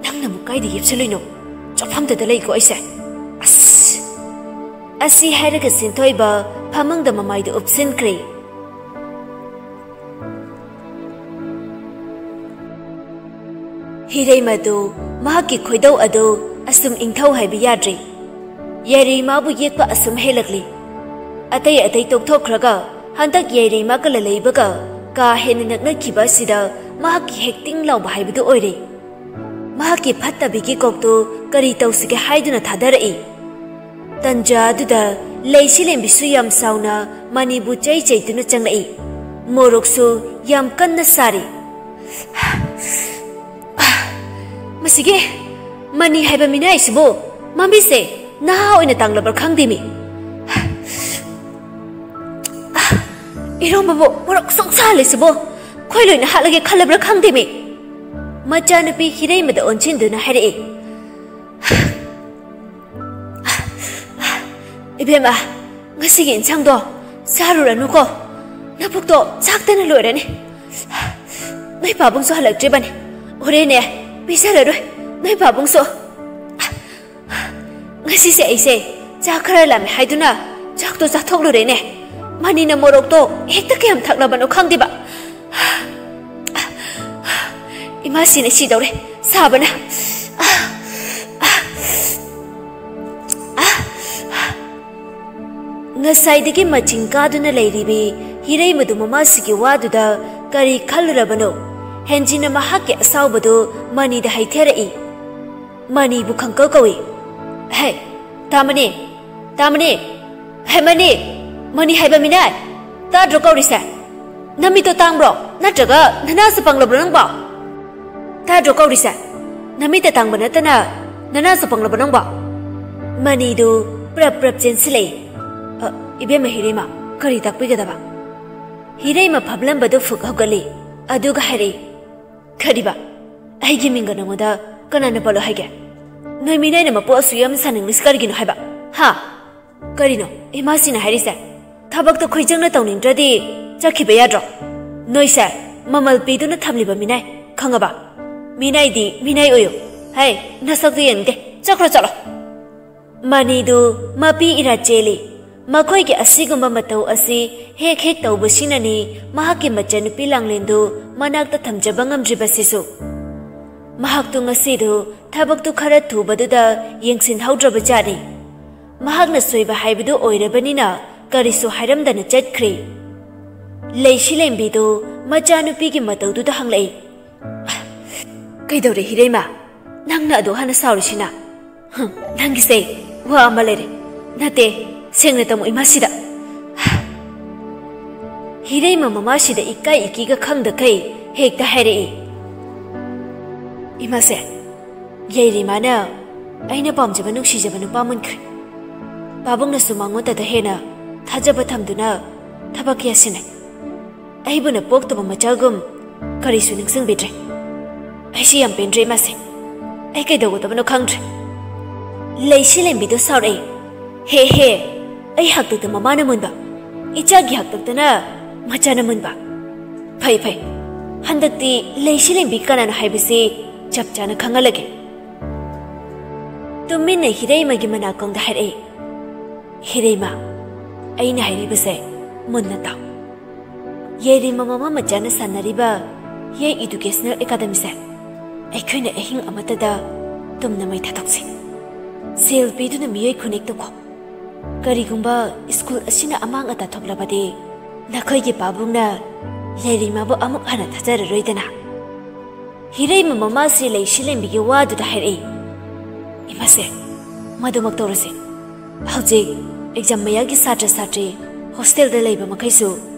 ꯅꯪꯅ ꯑꯃꯨꯛ ꯀꯥꯏꯗ ꯌꯦꯞꯁꯜꯂꯨꯏꯅꯣ? ꯆꯠꯐꯝꯗꯨꯗ ꯂꯩꯀꯣ ꯑꯩꯁꯦ꯫ ꯑꯁ!" ꯑꯁꯤ ꯍꯥꯏꯔꯒ ꯁꯤꯟꯊꯣꯏꯕ ꯐꯃꯨꯡꯗ ꯃꯃꯥꯏꯗꯨ ꯎꯞꯁꯤꯟꯈ꯭ꯔꯦ꯫ ꯍꯤꯔꯩꯃꯗꯨ ꯃꯍꯥꯛꯀꯤ ꯈꯣꯏꯗꯧ ꯑꯗꯨ ꯑꯁꯨꯝ ꯏꯪꯊꯧ ꯍꯥꯏꯕ ꯌꯥꯗ꯭ꯔꯤ꯫ ꯌꯥꯏꯔꯩꯃꯥꯕꯨ ꯌꯦꯛꯄ ꯑꯁꯨꯝ ꯍꯦꯜꯂꯛꯂꯤ꯫ ꯑꯇꯩ ꯑꯇꯩ ꯇꯣꯛꯊꯣꯛꯈ꯭ꯔꯒ ꯍꯟꯗꯛ ꯌꯥꯏꯔꯩꯃꯥꯒ ꯂꯂꯩꯕꯒ ꯀꯥ ꯍꯦꯟꯅ ꯅꯛꯅꯈꯤꯕ ꯑꯁꯤꯗ ꯃꯍꯥꯛꯀꯤ ꯍꯦꯛꯇꯤꯡ ꯂꯥꯎꯕ ꯍꯥꯏꯕꯗꯨ ꯑꯣꯏꯔꯦ꯫ ꯃꯍꯥꯛꯀꯤ ꯐꯠꯇꯕꯤꯒꯤ ꯀꯣꯛꯇꯨ ꯀꯔꯤ ꯇꯧꯁꯤꯒꯦ ꯍꯥꯏꯗꯨꯅ ꯊꯥꯗꯔꯛꯏ꯫ ꯇꯟꯖꯥ ꯑꯗꯨꯗ ꯂꯩꯁꯤ ꯂꯦꯝꯕꯤꯁꯨ ꯌꯥꯝ ꯁꯥꯎꯅ ꯃꯅꯤꯕꯨ ꯆꯩ ꯆꯩꯗꯨꯅ ꯆꯪꯂꯛꯏ꯫ ꯃꯣꯔꯣꯛꯁꯨ ꯌꯥꯝ ꯀꯟꯅ ꯁꯥꯔꯤ꯫ "ꯃꯁꯤꯒꯤ ꯃꯅꯤ ꯍꯥꯏꯕ ꯃꯤꯅꯥꯏꯁꯤꯕꯨ ꯃꯃꯤꯁꯦ!" ꯅꯍꯥ ꯑꯣꯏꯅ ꯇꯥꯡꯂꯕ꯭ꯔꯥ ꯈꯪꯗꯦꯃꯤ꯫ ꯏꯔꯣꯝꯕꯕꯨ ꯃꯣꯔꯣꯛ ꯁꯨꯛ ꯁꯥꯍꯜꯂꯤꯁꯤꯕꯨ ꯈꯣꯏ ꯂꯣꯏꯅ ꯍꯥꯠꯂꯒꯦ ꯈꯜꯂꯕ꯭ꯔꯥ ꯈꯪꯗꯦꯃꯤ꯫ ꯃꯆꯥꯅꯨꯄꯤ ꯍꯤꯔꯩꯃꯗ ꯑꯣꯟꯁꯤꯟꯗꯨꯅ ꯍꯥꯏꯔꯛꯏ, "ꯏꯕꯦꯝꯃ, ꯉꯁꯤꯒꯤ ꯏꯟꯁꯥꯡꯗꯣ ꯆꯥꯔꯨꯔꯅꯨꯀꯣ꯫ ꯅꯕꯨꯛꯇꯣ ꯆꯥꯛꯇꯅ ꯂꯣꯏꯔꯅꯤ꯫ ꯅꯣꯏ ꯄꯥꯕꯨꯡꯁꯨ ꯍꯜꯂꯛꯇ꯭ꯔꯤꯕꯅꯤ꯫ ꯍꯣꯔꯦꯟꯅꯦ, ꯄꯤꯖꯔꯔꯣꯏ ꯅꯣꯏ ꯄꯥꯕꯨꯡꯁꯨ꯫ ꯉꯁꯤꯁꯦ ꯑꯩꯁꯦ ꯆꯥꯛ ꯈꯔ ꯂꯥꯝꯃꯦ ꯍꯥꯏꯗꯨꯅ ꯆꯥꯛꯇꯣ ꯆꯥꯊꯣꯛꯂꯨꯔꯦꯅꯦ꯫ ꯃꯅꯤꯅ ꯃꯣꯔꯣꯛꯇꯣ ꯍꯦꯛꯇ ꯀꯌꯥꯝ ꯊꯛꯂꯕꯅꯣ ꯈꯪꯗꯦꯕ꯫ ꯏꯃꯥꯁꯤꯅ ꯁꯤꯗꯧꯔꯦ ꯁꯥꯕꯅ꯫" ꯉꯁꯥꯏꯗꯒꯤ ꯃꯆꯤꯡ ꯀꯥꯗꯨꯅ ꯂꯩꯔꯤꯕꯤ ꯍꯤꯔꯩꯃꯗꯨ ꯃꯃꯥꯁꯤꯒꯤ ꯋꯥꯗꯨꯗ ꯀꯔꯤ ꯈꯜꯂꯨꯔꯕꯅꯣ? ꯍꯦꯟꯖꯤꯟꯅ ꯃꯍꯥꯛꯀꯤ ꯑꯁꯥꯎꯕꯗꯨ ꯃꯅꯤꯗ ꯍꯩꯊꯔꯛꯏ꯫ ꯃꯅꯤꯕꯨ ꯈꯪꯀꯧ ꯀꯧꯏ꯫ "ꯍꯦ, ꯇꯥꯃꯅꯤ, ꯇꯥꯃꯅꯤ, ꯍꯦ ꯃꯅꯤ, ꯃꯅꯤ ꯍꯥꯏꯕ ꯃꯤꯅꯥꯏ, ꯇꯥꯗ꯭ꯔꯣ ꯀꯧꯔꯤꯁꯦ? ꯅꯃꯤꯠꯇꯣ ꯇꯥꯡꯕ꯭ꯔꯣ? ꯅꯠꯇ꯭ꯔꯒ ꯅꯅꯥꯁꯨ ꯄꯪꯂꯕ꯭ꯔꯣ ꯅꯪꯕꯣ? ꯇꯥꯗ꯭ꯔꯣ ꯀꯧꯔꯤꯁꯦ? ꯅꯃꯤꯠꯇ ꯇꯥꯡꯕ ꯅꯠꯇꯅ ꯅꯅꯥꯁꯨ ꯄꯪꯂꯕ ꯅꯪꯕꯣ?" ꯃꯅꯤꯗꯨ ꯄ꯭ꯔꯞ ꯄ꯭ꯔꯞ ꯆꯦꯟꯁꯤꯜꯂꯛꯏ꯫ "ꯑ, ꯏꯕꯦꯝꯃ ꯍꯤꯔꯤꯃ, ꯀꯔꯤ ꯇꯥꯛꯄꯤꯒꯗꯕ?" ꯍꯤꯔꯩꯃ ꯐꯝꯂꯝꯕꯗꯨ ꯐꯨꯛ ꯍꯧꯒꯠꯂꯤ꯫ ꯑꯗꯨꯒ ꯍꯥꯏꯔꯛꯏ, "ꯀꯔꯤꯕ? ꯑꯩꯒꯤ ꯃꯤꯡꯒ ꯅꯉꯣꯟꯗ ꯀꯅꯥꯅ ꯄꯜꯂꯣ ꯍꯥꯏꯒꯦ? ꯅꯣꯏ ꯃꯤꯅꯥꯏꯅ ꯃꯄꯨ ꯑꯁꯨꯛ ꯌꯥꯝ ꯁꯥꯅꯤꯡꯂꯤꯁꯤ ꯀꯔꯤꯒꯤꯅꯣ ꯍꯥꯏꯕ? ꯍꯥ? ꯀꯔꯤꯅꯣ ꯏꯃꯥꯁꯤꯅ ꯍꯥꯏꯔꯤꯁꯦ? ꯊꯕꯛꯇꯣ ꯈꯣꯏꯖꯪꯅ ꯇꯧꯅꯤꯡꯗ꯭ꯔꯗꯤ ꯆꯠꯈꯤꯕ ꯌꯥꯗ꯭ꯔꯣ? ꯅꯣꯏꯁꯦ ꯃꯃꯜ ꯄꯤꯗꯨꯅ ꯊꯝꯂꯤꯕ ꯃꯤꯅꯥꯏ, ꯈꯪꯉꯕ? ꯃꯤꯅꯥꯏꯗꯤ ꯃꯤꯅꯥꯏ ꯑꯣꯏꯌꯨ꯫ ꯍꯩ, ꯅꯁꯛꯇꯨ ꯌꯦꯡꯅꯤꯡꯗꯦ꯫ ꯆꯠꯈ꯭ꯔꯣ, ꯆꯠꯂꯣ꯫" ꯃꯅꯤꯗꯨ ꯃꯄꯤ ꯏꯔꯥ ꯆꯦꯜꯂꯤ꯫ ꯃꯈꯣꯏꯒꯤ ꯑꯁꯤꯒꯨꯝꯕ ꯃꯇꯧ ꯑꯁꯤ ꯍꯦꯛ ꯍꯦꯛ ꯇꯧꯕꯁꯤꯅꯅꯤ ꯃꯍꯥꯛꯀꯤ ꯃꯆꯟꯅꯨꯄꯤ ꯂꯥꯡꯂꯦꯟꯗꯨ ꯃꯅꯥꯛꯇ ꯊꯝꯖꯕ ꯉꯝꯗ꯭ꯔꯤꯕꯁꯤꯁꯨ꯫ ꯃꯍꯥꯛꯇꯨ ꯉꯁꯤꯗꯨ ꯊꯕꯛꯇꯨ ꯈꯔ ꯊꯨꯕꯗꯨꯗ ꯌꯦꯡꯁꯤꯟꯍꯧꯗ꯭ꯔꯕ ꯖꯥꯠꯅꯤ꯫ ꯃꯍꯥꯛꯅ ꯁꯣꯏꯕ ꯍꯥꯏꯕꯗꯨ ꯑꯣꯏꯔꯕꯅꯤꯅ ꯀꯔꯤꯁꯨ ꯍꯥꯏꯔꯝꯗꯅ ꯆꯠꯈ꯭ꯔꯦ꯫ ꯂꯩꯁꯤ ꯂꯦꯝꯕꯤꯗꯨ ꯃꯆꯥꯅꯨꯄꯤꯒꯤ ꯃꯇꯧꯗꯨꯗ ꯍꯪꯂꯛꯏ, "ꯀꯩꯗꯧꯔꯦ ꯍꯤꯔꯩꯃ? ꯅꯪꯅ ꯑꯗꯨ ꯍꯥꯟꯅ ꯁꯥꯎꯔꯤꯁꯤꯅ? ꯍꯝ, ꯅꯪꯒꯤꯁꯦ ꯋꯥ ꯑꯃ ꯂꯩꯔꯦ꯫ ꯅꯠꯇꯦ, ꯁꯦꯡꯅ ꯇꯝꯃꯨ ꯏꯃꯥꯁꯤꯗ꯫" ꯍꯤꯔꯩꯃ ꯃꯃꯥꯁꯤꯗ ꯏꯀꯥꯏ ꯏꯀꯤꯒ ꯈꯪꯗꯈꯩ ꯍꯦꯛꯇ ꯍꯥꯏꯔꯛꯏ, "ꯏꯃꯥꯁꯦ, ꯌꯥꯏꯔꯤꯃꯥꯅ ꯑꯩꯅ ꯄꯥꯝꯖꯕ ꯅꯨꯡꯁꯤꯖꯕ ꯅꯨꯄꯥ ꯃꯨꯟꯈ꯭ꯔꯦ꯫ ꯄꯥꯕꯨꯡꯅꯁꯨ ꯃꯉꯣꯟꯗꯗ ꯍꯦꯟꯅ ꯊꯥꯖꯕ ꯊꯝꯗꯨꯅ ꯊꯕꯛ ꯀꯌꯥ ꯁꯤꯟꯅꯩ꯫ ꯑꯩꯕꯨꯅ ꯄꯣꯛꯇꯕ ꯃꯆꯥꯒꯨꯝ ꯀꯔꯤꯁꯨ ꯅꯤꯡꯁꯤꯡꯕꯤꯗ꯭ꯔꯦ꯫ ꯑꯩꯁꯤ ꯌꯥꯝ ꯄꯦꯟꯗ꯭ꯔꯦ ꯃꯥꯁꯦ꯫ ꯑꯩ ꯀꯩꯗꯧꯒꯗꯕꯅꯣ ꯈꯪꯗ꯭ꯔꯦ꯫ ꯂꯩꯁꯤ ꯂꯦꯝꯕꯤꯗꯣ ꯁꯥꯎꯔꯛꯑꯦ꯫ "ꯍꯦ ꯍꯦ, ꯑꯩ ꯍꯥꯛꯇꯛꯇ ꯃꯃꯥꯅ ꯃꯨꯟꯕ, ꯏꯆꯥꯒꯤ ꯍꯥꯛꯇꯛꯇꯅ ꯃꯆꯥꯅ ꯃꯨꯟꯕ꯫ ꯐꯩ ꯐꯩ, ꯍꯟꯗꯛꯇꯤ ꯂꯩꯁꯤ ꯂꯦꯝꯕꯤ ꯀꯅꯥꯅꯣ ꯍꯥꯏꯕꯁꯤ ꯆꯞ ꯆꯥꯅ ꯈꯪꯍꯜꯂꯒꯦ꯫" ꯇꯨꯃꯤꯟꯅ ꯍꯤꯔꯩꯃꯒꯤ ꯃꯅꯥꯀꯣꯡꯗ ꯍꯥꯏꯔꯛꯏ꯫ "ꯍꯤꯔꯩꯃ, ꯑꯩꯅ ꯍꯥꯏꯔꯤꯕꯁꯦ ꯃꯨꯟꯅ ꯇꯥꯎ꯫ ꯌꯥꯏꯔꯤꯃ ꯃꯃꯥ ꯃꯆꯥꯅ ꯁꯥꯟꯅꯔꯤꯕ ꯌꯥꯏ ꯏꯗꯨꯀꯦꯁꯅꯦꯜ ꯑꯦꯀꯥꯗꯃꯤꯁꯦ ꯑꯩꯈꯣꯏꯅ ꯑꯍꯤꯡ ꯑꯃꯠꯇꯗ ꯇꯨꯝꯅ ꯃꯩ ꯊꯥꯗꯣꯛꯁꯤ꯫ ꯁꯦꯜ ꯄꯤꯗꯨꯅ ꯃꯤꯑꯣꯏ ꯈꯨꯅꯦꯛ ꯇꯧꯈꯣ꯫ ꯀꯔꯤꯒꯨꯝꯕ ꯁ꯭ꯀꯨꯜ ꯑꯁꯤꯅ ꯑꯃꯥꯡ ꯑꯇꯥ ꯊꯣꯛꯂꯕꯗꯤ ꯅꯈꯣꯏꯒꯤ ꯄꯥꯕꯨꯡꯅ ꯌꯥꯏꯔꯤꯃꯕꯨ ꯑꯃꯨꯛ ꯍꯟꯅ ꯊꯥꯖꯔꯔꯣꯏꯗꯅ꯫" ꯍꯤꯔꯩꯃ ꯃꯃꯥꯁꯤ ꯂꯩꯁꯤ ꯂꯦꯝꯕꯤꯒꯤ ꯋꯥꯗꯨꯗ ꯍꯥꯏꯔꯛꯏ꯫ "ꯏꯃꯥꯁꯦ, ꯃꯗꯨꯃꯛ ꯇꯧꯔꯁꯤ꯫ ꯍꯧꯖꯤꯛ ꯑꯦꯛꯖꯥꯝ ꯃꯌꯥꯒꯤ ꯁꯥꯇ꯭ꯔ ꯁꯥꯇ꯭ꯔꯤ ꯍꯣꯁꯇꯦꯜꯗ ꯂꯩꯕ ꯃꯈꯩꯁꯨ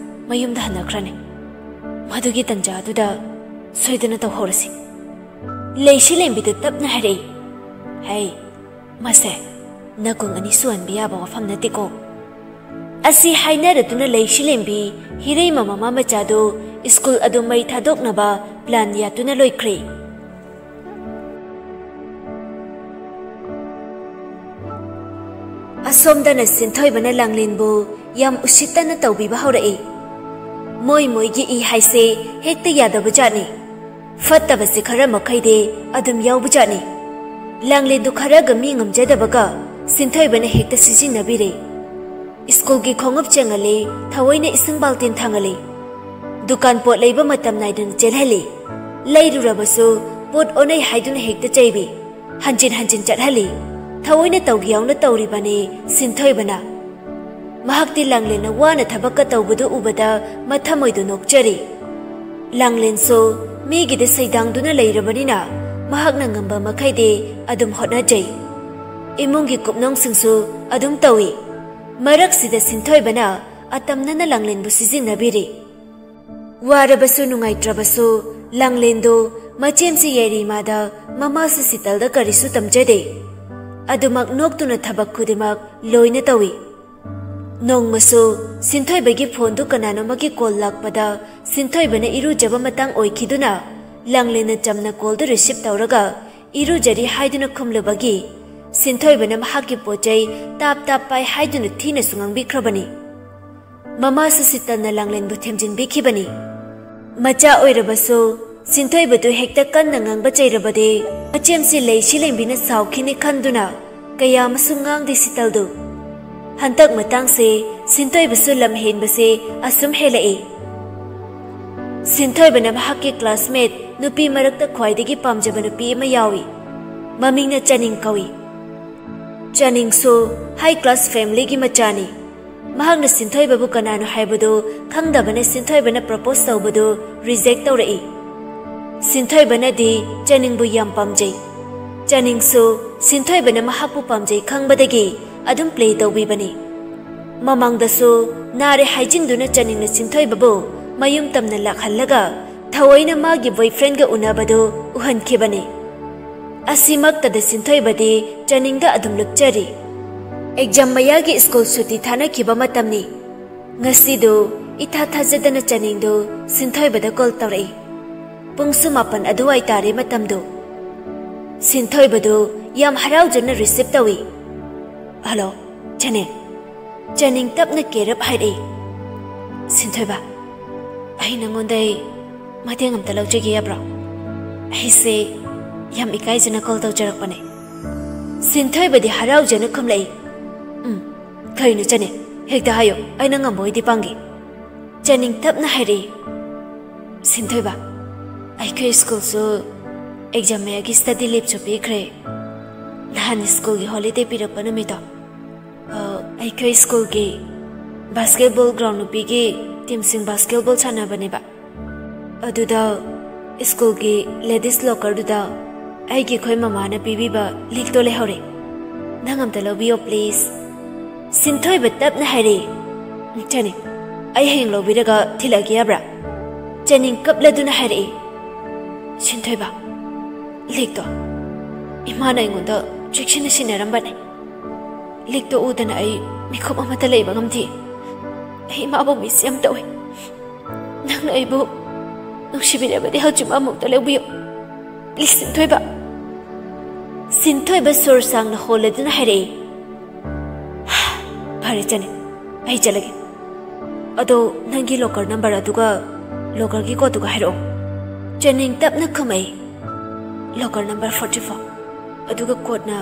ꯃꯌꯨꯝꯗ ꯍꯟꯅꯈ꯭ꯔꯅꯤ꯫ ꯃꯗꯨꯒꯤ ꯇꯟꯖꯥꯗꯨꯗ ꯁꯣꯏꯗꯅ ꯇꯧꯍꯧꯔꯁꯤ꯫" ꯂꯩꯁꯤ ꯂꯦꯝꯕꯤꯗ ꯇꯞꯅ ꯍꯥꯏꯔꯛꯏ꯫ "ꯍꯩ, ꯃꯁꯦ ꯅꯀꯣꯡ ꯑꯅꯤ ꯁꯨꯍꯟꯕ ꯌꯥꯕ ꯋꯥꯐꯝ ꯅꯠꯇꯦꯀꯣ꯫" ꯑꯁꯤ ꯍꯥꯏꯅꯔꯗꯨꯅ ꯂꯩꯁꯤ ꯂꯦꯝꯕꯤ ꯍꯤꯔꯩꯃ ꯃꯃꯥ ꯃꯆꯥꯗꯨ ꯁ꯭ꯀꯨꯜ ꯑꯗꯨ ꯃꯩ ꯊꯥꯗꯣꯛꯅꯕ ꯄ꯭ꯂꯥꯟ ꯌꯥꯠꯇꯨꯅ ꯂꯣꯏꯈ꯭ꯔꯦ꯫ ꯑꯁꯣꯝꯗꯅ ꯁꯤꯟꯊꯣꯏꯕꯅ ꯂꯥꯡꯂꯦꯟꯕꯨ ꯌꯥꯝ ꯎꯁꯤꯠꯇꯅ ꯇꯧꯕꯤꯕ ꯍꯧꯔꯛꯏ꯫ ꯃꯣꯏ ꯃꯣꯏꯒꯤ ꯏ ꯍꯥꯏꯁꯦ ꯍꯦꯛꯇ ꯌꯥꯗꯕ ꯖꯥꯠꯅꯤ꯫ ꯐꯠꯇꯕꯁꯦ ꯈꯔ ꯃꯈꯩꯗꯤ ꯑꯗꯨꯝ ꯌꯥꯎꯕ ꯖꯥꯠꯅꯤ꯫ ꯂꯥꯡꯂꯦꯟꯗꯨ ꯈꯔꯒ ꯃꯤ ꯉꯝꯖꯗꯕꯒ ꯁꯤꯟꯊꯣꯏꯕꯅ ꯍꯦꯛꯇ ꯁꯤꯖꯤꯟꯅꯕꯤꯔꯦ꯫ ꯁ꯭ꯀꯨꯜꯒꯤ ꯈꯣꯡꯎꯞ ꯆꯦꯡꯍꯜꯂꯤ, ꯊꯑꯣꯏꯅ ꯏꯁꯤꯡ ꯕꯥꯜꯇꯤꯟ ꯊꯥꯡꯍꯜꯂꯤ꯫ ꯗꯨꯀꯥꯟ ꯄꯣꯠ ꯂꯩꯕ ꯃꯇꯝ ꯅꯥꯏꯗꯅ ꯆꯦꯜꯍꯜꯂꯤ꯫ ꯂꯩꯔꯨꯔꯕꯁꯨ ꯄꯣꯠ ꯑꯣꯟꯅꯩ ꯍꯥꯏꯗꯨꯅ ꯍꯦꯛꯇ ꯆꯩꯕꯤ꯫ ꯍꯟꯖꯤꯟ ꯍꯟꯖꯤꯟ ꯆꯠꯍꯜꯂꯤ꯫ ꯊꯑꯣꯏꯅ ꯇꯧꯒꯦ ꯌꯥꯎꯅ ꯇꯧꯔꯤꯕꯅꯤ ꯁꯤꯟꯊꯣꯏꯕꯅ꯫ ꯃꯍꯥꯛꯇꯤ ꯂꯥꯡꯂꯦꯟꯅ ꯋꯥꯅ ꯊꯕꯛꯀ ꯇꯧꯕꯗꯨ ꯎꯕꯗ ꯃꯊꯃꯣꯏꯗꯨ ꯅꯣꯛꯆꯔꯤ꯫ ꯂꯥꯡꯂꯦꯟꯁꯨ ꯃꯤꯒꯤꯗ ꯁꯩꯗꯥꯡꯗꯨꯅ ꯂꯩꯔꯕꯅꯤꯅ ꯃꯍꯥꯛꯅ ꯉꯝꯕ ꯃꯈꯩꯗꯤ ꯑꯗꯨꯝ ꯍꯣꯠꯅꯖꯩ꯫ ꯏꯃꯨꯡꯒꯤ ꯀꯨꯞꯅꯣꯡꯁꯤꯡꯁꯨ ꯑꯗꯨꯝ ꯇꯧꯏ꯫ ꯃꯔꯛꯁꯤꯗ ꯁꯤꯟꯊꯣꯏꯕꯅ ꯑꯇꯝꯅꯅ ꯂꯥꯡꯂꯦꯟꯕꯨ ꯁꯤꯖꯤꯟꯅꯕꯤꯔꯤ꯫ ꯋꯥꯔꯕꯁꯨ ꯅꯨꯡꯉꯥꯏꯇ꯭ꯔꯕꯁꯨ ꯂꯥꯡꯂꯦꯟꯗꯣ ꯃꯆꯦꯝꯁꯤ ꯌꯥꯏꯔꯤꯃꯥꯗ ꯃꯃꯥꯁꯤ ꯁꯤꯇꯜꯗ ꯀꯔꯤꯁꯨ ꯇꯝꯖꯗꯦ꯫ ꯑꯗꯨꯃꯛ ꯅꯣꯛꯇꯨꯅ ꯊꯕꯛ ꯈꯨꯗꯤꯡꯃꯛ ꯂꯣꯏꯅ ꯇꯧꯏ꯫ ꯅꯣꯡꯃꯁꯨ ꯁꯤꯟꯊꯣꯏꯕꯒꯤ ꯐꯣꯟꯗꯨ ꯀꯅꯥꯅꯣꯃꯒꯤ ꯀꯣꯜ ꯂꯥꯛꯄꯗ ꯁꯤꯟꯊꯣꯏꯕꯅ ꯏꯔꯨꯖꯕ ꯃꯇꯥꯡ ꯑꯣꯏꯈꯤꯗꯨꯅ ꯂꯥꯡꯂꯦꯟꯅ ꯆꯝꯅ ꯀꯣꯜꯗꯨ ꯔꯤꯁꯤꯞ ꯇꯧꯔꯒ ꯏꯔꯨꯖꯔꯤ ꯍꯥꯏꯗꯨꯅ ꯈꯨꯝꯂꯨꯕꯒꯤ ꯁꯤꯟꯊꯣꯏꯕꯅ ꯃꯍꯥꯛꯀꯤ ꯄꯣꯠ ꯆꯩ ꯇꯥꯞ ꯇꯥꯞ ꯄꯥꯏ ꯍꯥꯏꯗꯨꯅ ꯊꯤꯅꯁꯨ ꯉꯥꯡꯕꯤꯈ꯭ꯔꯕꯅꯤ꯫ ꯃꯃꯥꯁꯨ ꯁꯤꯇꯜꯅ ꯂꯥꯡꯂꯦꯟꯕꯨ ꯊꯦꯝꯖꯤꯟꯕꯤꯈꯤꯕꯅꯤ꯫ ꯃꯆꯥ ꯑꯣꯏꯔꯕꯁꯨ ꯁꯤꯟꯊꯣꯏꯕꯗꯨ ꯍꯦꯛꯇ ꯀꯟꯅ ꯉꯥꯡꯕ ꯆꯩꯔꯕꯗꯤ ꯃꯆꯦꯝꯁꯤ ꯂꯩꯁꯤ ꯂꯦꯡꯕꯤꯅ ꯁꯥꯎꯈꯤꯅꯤ ꯈꯟꯗꯨꯅ ꯀꯌꯥ ꯑꯃꯁꯨ ꯉꯥꯡꯗꯦ ꯁꯤꯇꯜꯗꯨ꯫ ꯍꯟꯗꯛ ꯃꯇꯥꯡꯁꯦ ꯁꯤꯟꯊꯣꯏꯕꯁꯨ ꯂꯝ ꯍꯦꯟꯕꯁꯦ ꯑꯁꯨꯝ ꯍꯦꯜꯂꯛꯏ꯫ ꯁꯤꯟꯊꯣꯏꯕꯅ ꯃꯍꯥꯛꯀꯤ ꯀ꯭ꯂꯥꯁꯃꯦꯠ ꯅꯨꯄꯤ ꯃꯔꯛꯇ ꯈ꯭ꯋꯥꯏꯗꯒꯤ ꯄꯥꯝꯖꯕ ꯅꯨꯄꯤ ꯑꯃ ꯌꯥꯎꯏ꯫ ꯃꯃꯤꯡꯅ ꯆꯅꯤꯡ ꯀꯧꯏ꯫ ꯆꯅꯤꯡꯁꯨ ꯍꯥꯏ ꯀ꯭ꯂꯥꯁ ꯐꯦꯃꯤꯂꯤꯒꯤ ꯃꯆꯥꯅꯤ꯫ ꯃꯍꯥꯛꯅ ꯁꯤꯟꯊꯣꯏꯕꯕꯨ ꯀꯅꯥꯅꯣ ꯍꯥꯏꯕꯗꯨ ꯈꯪꯗꯕꯅ ꯁꯤꯟꯊꯣꯏꯕꯅ ꯄ꯭ꯔꯄꯣꯁ ꯇꯧꯕꯗꯨ ꯔꯤꯖꯦꯛ ꯇꯧꯔꯛꯏ꯫ ꯁꯤꯟꯊꯣꯏꯕꯅꯗꯤ ꯆꯅꯤꯡꯕꯨ ꯌꯥꯝ ꯄꯥꯝꯖꯩ꯫ ꯆꯅꯤꯡꯁꯨ ꯁꯤꯟꯊꯣꯏꯕꯅ ꯃꯍꯥꯛꯄꯨ ꯄꯥꯝꯖꯩ ꯈꯪꯕꯗꯒꯤ ꯑꯗꯨꯝ ꯄ꯭ꯂꯦ ꯇꯧꯕꯤꯕꯅꯤ꯫ ꯃꯃꯥꯡꯗꯁꯨ ꯅꯥꯔꯦ ꯍꯥꯏꯖꯤꯟꯗꯨꯅ ꯆꯅꯤꯡꯅ ꯁꯤꯟꯊꯣꯏꯕꯕꯨ ꯃꯌꯨꯝ ꯇꯝꯅ ꯂꯥꯛꯍꯜꯂꯒ ꯊꯑꯣꯏꯅ ꯃꯥꯒꯤ ꯕꯣꯏꯐ꯭ꯔꯦꯟꯒ ꯎꯅꯕꯗꯨ ꯎꯍꯟꯈꯤꯕꯅꯤ꯫ ꯑꯁꯤꯃꯛꯇꯗ ꯁꯤꯟꯊꯣꯏꯕꯗꯤ ꯆꯅꯤꯡꯗ ꯑꯗꯨꯝ ꯂꯨꯞꯆꯔꯤ꯫ ꯑꯦꯛꯖꯥꯝ ꯃꯌꯥꯒꯤ ꯁ꯭ꯀꯨꯜ ꯁꯨꯇꯤ ꯊꯥꯅꯈꯤꯕ ꯃꯇꯝꯅꯤ꯫ ꯉꯁꯤꯗꯨ ꯏꯊꯥ ꯊꯥꯖꯗꯅ ꯆꯅꯤꯡꯗꯨ ꯁꯤꯟꯊꯣꯏꯕꯗ ꯀꯣꯜ ꯇꯧꯔꯛꯏ꯫ ꯄꯨꯡꯁꯨ ꯃꯥꯄꯟ ꯑꯗꯨꯋꯥꯏ ꯇꯥꯔꯦ ꯃꯇꯝꯗꯨ꯫ ꯁꯤꯟꯊꯣꯏꯕꯗꯨ ꯌꯥꯝ ꯍꯔꯥꯎꯖꯅ ꯔꯤꯁꯤꯞ ꯇꯧꯏ꯫ "ꯍꯜꯂꯣ, ꯆꯅꯤꯡ?" ꯆꯅꯤꯡ ꯇꯞꯅ ꯀꯦꯔꯞ ꯍꯥꯏꯔꯛꯏ꯫ "ꯁꯤꯟꯊꯣꯏꯕ, ꯑꯩ ꯅꯉꯣꯟꯗꯩ ꯃꯇꯦꯡ ꯑꯝꯇ ꯂꯧꯖꯒꯦ ꯌꯥꯕ꯭ꯔꯣ? ꯑꯩꯁꯦ ꯌꯥꯝ ꯏꯀꯥꯏꯖꯅ ꯀꯣꯜ ꯇꯧꯖꯔꯛꯄꯅꯦ꯫" ꯁꯤꯟꯊꯣꯏꯕꯗꯤ ꯍꯔꯥꯎꯖꯅ ꯈꯨꯝꯂꯛꯏ꯫ "ꯎꯝ, ꯀꯩꯅꯣ ꯆꯅꯤꯡ? ꯍꯦꯛꯇ ꯍꯥꯏꯌꯣ, ꯑꯩꯅ ꯉꯝꯕ ꯑꯣꯏꯗꯤ ꯄꯥꯡꯒꯦ꯫" ꯆꯅꯤꯡ ꯇꯞꯅ ꯍꯥꯏꯔꯛꯏ꯫ "ꯁꯤꯟꯊꯣꯏꯕ, ꯑꯩꯈꯣꯏ ꯁ꯭ꯀꯨꯜꯁꯨ ꯑꯦꯛꯖꯥꯝ ꯃꯌꯥꯒꯤ ꯁ꯭ꯇꯗꯤ ꯂꯤꯞꯁꯨ ꯄꯤꯈ꯭ꯔꯦ꯫ ꯅꯍꯥꯟ ꯁ꯭ꯀꯨꯜꯒꯤ ꯍꯣꯂꯤꯗꯦ ꯄꯤꯔꯛꯄ ꯅꯨꯃꯤꯠꯇꯣ, ꯑ, ꯑꯩꯈꯣꯏ ꯁ꯭ꯀꯨꯜꯒꯤ ꯕꯥꯁꯀꯦꯠꯕꯣꯜ ꯒ꯭ꯔꯥꯎꯟ ꯅꯨꯄꯤꯒꯤ ꯇꯤꯝꯁꯤꯡ ꯕꯥꯁꯀꯦꯠꯕꯣꯜ ꯁꯥꯟꯅꯕꯅꯦꯕ꯫ ꯑꯗꯨꯗ ꯁ꯭ꯀꯨꯜꯒꯤ ꯂꯦꯗꯤꯁ ꯂꯣꯀꯔꯗꯨꯗ ꯑꯩꯒꯤ ꯑꯩꯈꯣꯏ ꯃꯃꯥꯅ ꯄꯤꯕꯤꯕ ꯂꯤꯛꯇꯣ ꯂꯩꯍꯧꯔꯦ꯫ ꯅꯪ ꯑꯝꯇ ꯂꯧꯕꯤꯌꯣ, ꯄ꯭ꯂꯤꯖ꯫" ꯁꯤꯟꯊꯣꯏꯕ ꯇꯞꯅ ꯍꯥꯏꯔꯛꯏ꯫ "ꯆꯅꯤꯡ, ꯑꯩ ꯍꯌꯦꯡ ꯂꯧꯕꯤꯔꯒ ꯊꯤꯜꯂꯛꯑꯒꯦ ꯌꯥꯕ꯭ꯔꯥ?" ꯆꯅꯤꯡ ꯀꯞꯂꯗꯨꯅ ꯍꯥꯏꯔꯛꯏ꯫ "ꯁꯤꯟꯊꯣꯏꯕ, ꯂꯤꯛꯇꯣ ꯏꯃꯥꯅ ꯑꯩꯉꯣꯟꯗ ꯆꯦꯛꯁꯤꯟꯅ ꯁꯤꯟꯅꯔꯝꯕꯅꯦ꯫ ꯂꯤꯛꯇꯣ ꯎꯗꯅ ꯑꯩ ꯃꯤꯀꯨꯞ ꯑꯃꯠꯇ ꯂꯩꯕ ꯉꯝꯗꯦ꯫ ꯑꯩ ꯏꯃꯥꯕꯨ ꯃꯤꯁ ꯌꯥꯝ ꯇꯧꯏ꯫ ꯅꯪꯅ ꯑꯩꯕꯨ ꯅꯨꯡꯁꯤꯕꯤꯔꯕꯗꯤ ꯍꯧꯖꯤꯛꯃꯛ ꯑꯃꯨꯛꯇ ꯂꯧꯕꯤꯌꯨ꯫ ꯄ꯭ꯂꯤꯁ, ꯁꯤꯟꯊꯣꯏꯕ꯫ ꯁꯤꯟꯊꯣꯏꯕ ꯁꯣꯔ ꯁꯥꯡꯅ ꯍꯣꯜꯂꯗꯨꯅ ꯍꯥꯏꯔꯛꯏ, "ꯐꯔꯦ, ꯆꯅꯤ, ꯑꯩ ꯆꯠꯂꯒꯦ꯫ ꯑꯗꯣ ꯅꯪꯒꯤ ꯂꯣꯀꯔ ꯅꯝꯕꯔ ꯑꯗꯨꯒ ꯂꯣꯀꯔꯒꯤ ꯀꯣꯗꯇꯨꯒ ꯍꯥꯏꯔꯛꯑꯣ꯫" ꯆꯅꯤꯡ ꯇꯞꯅ ꯈꯨꯝꯃꯛꯏ, "ꯂꯣꯀꯔ ꯅꯝꯕꯔ ꯐꯣꯔꯇꯤ ꯐꯣꯔ, ꯑꯗꯨꯒ ꯀꯣꯗꯅ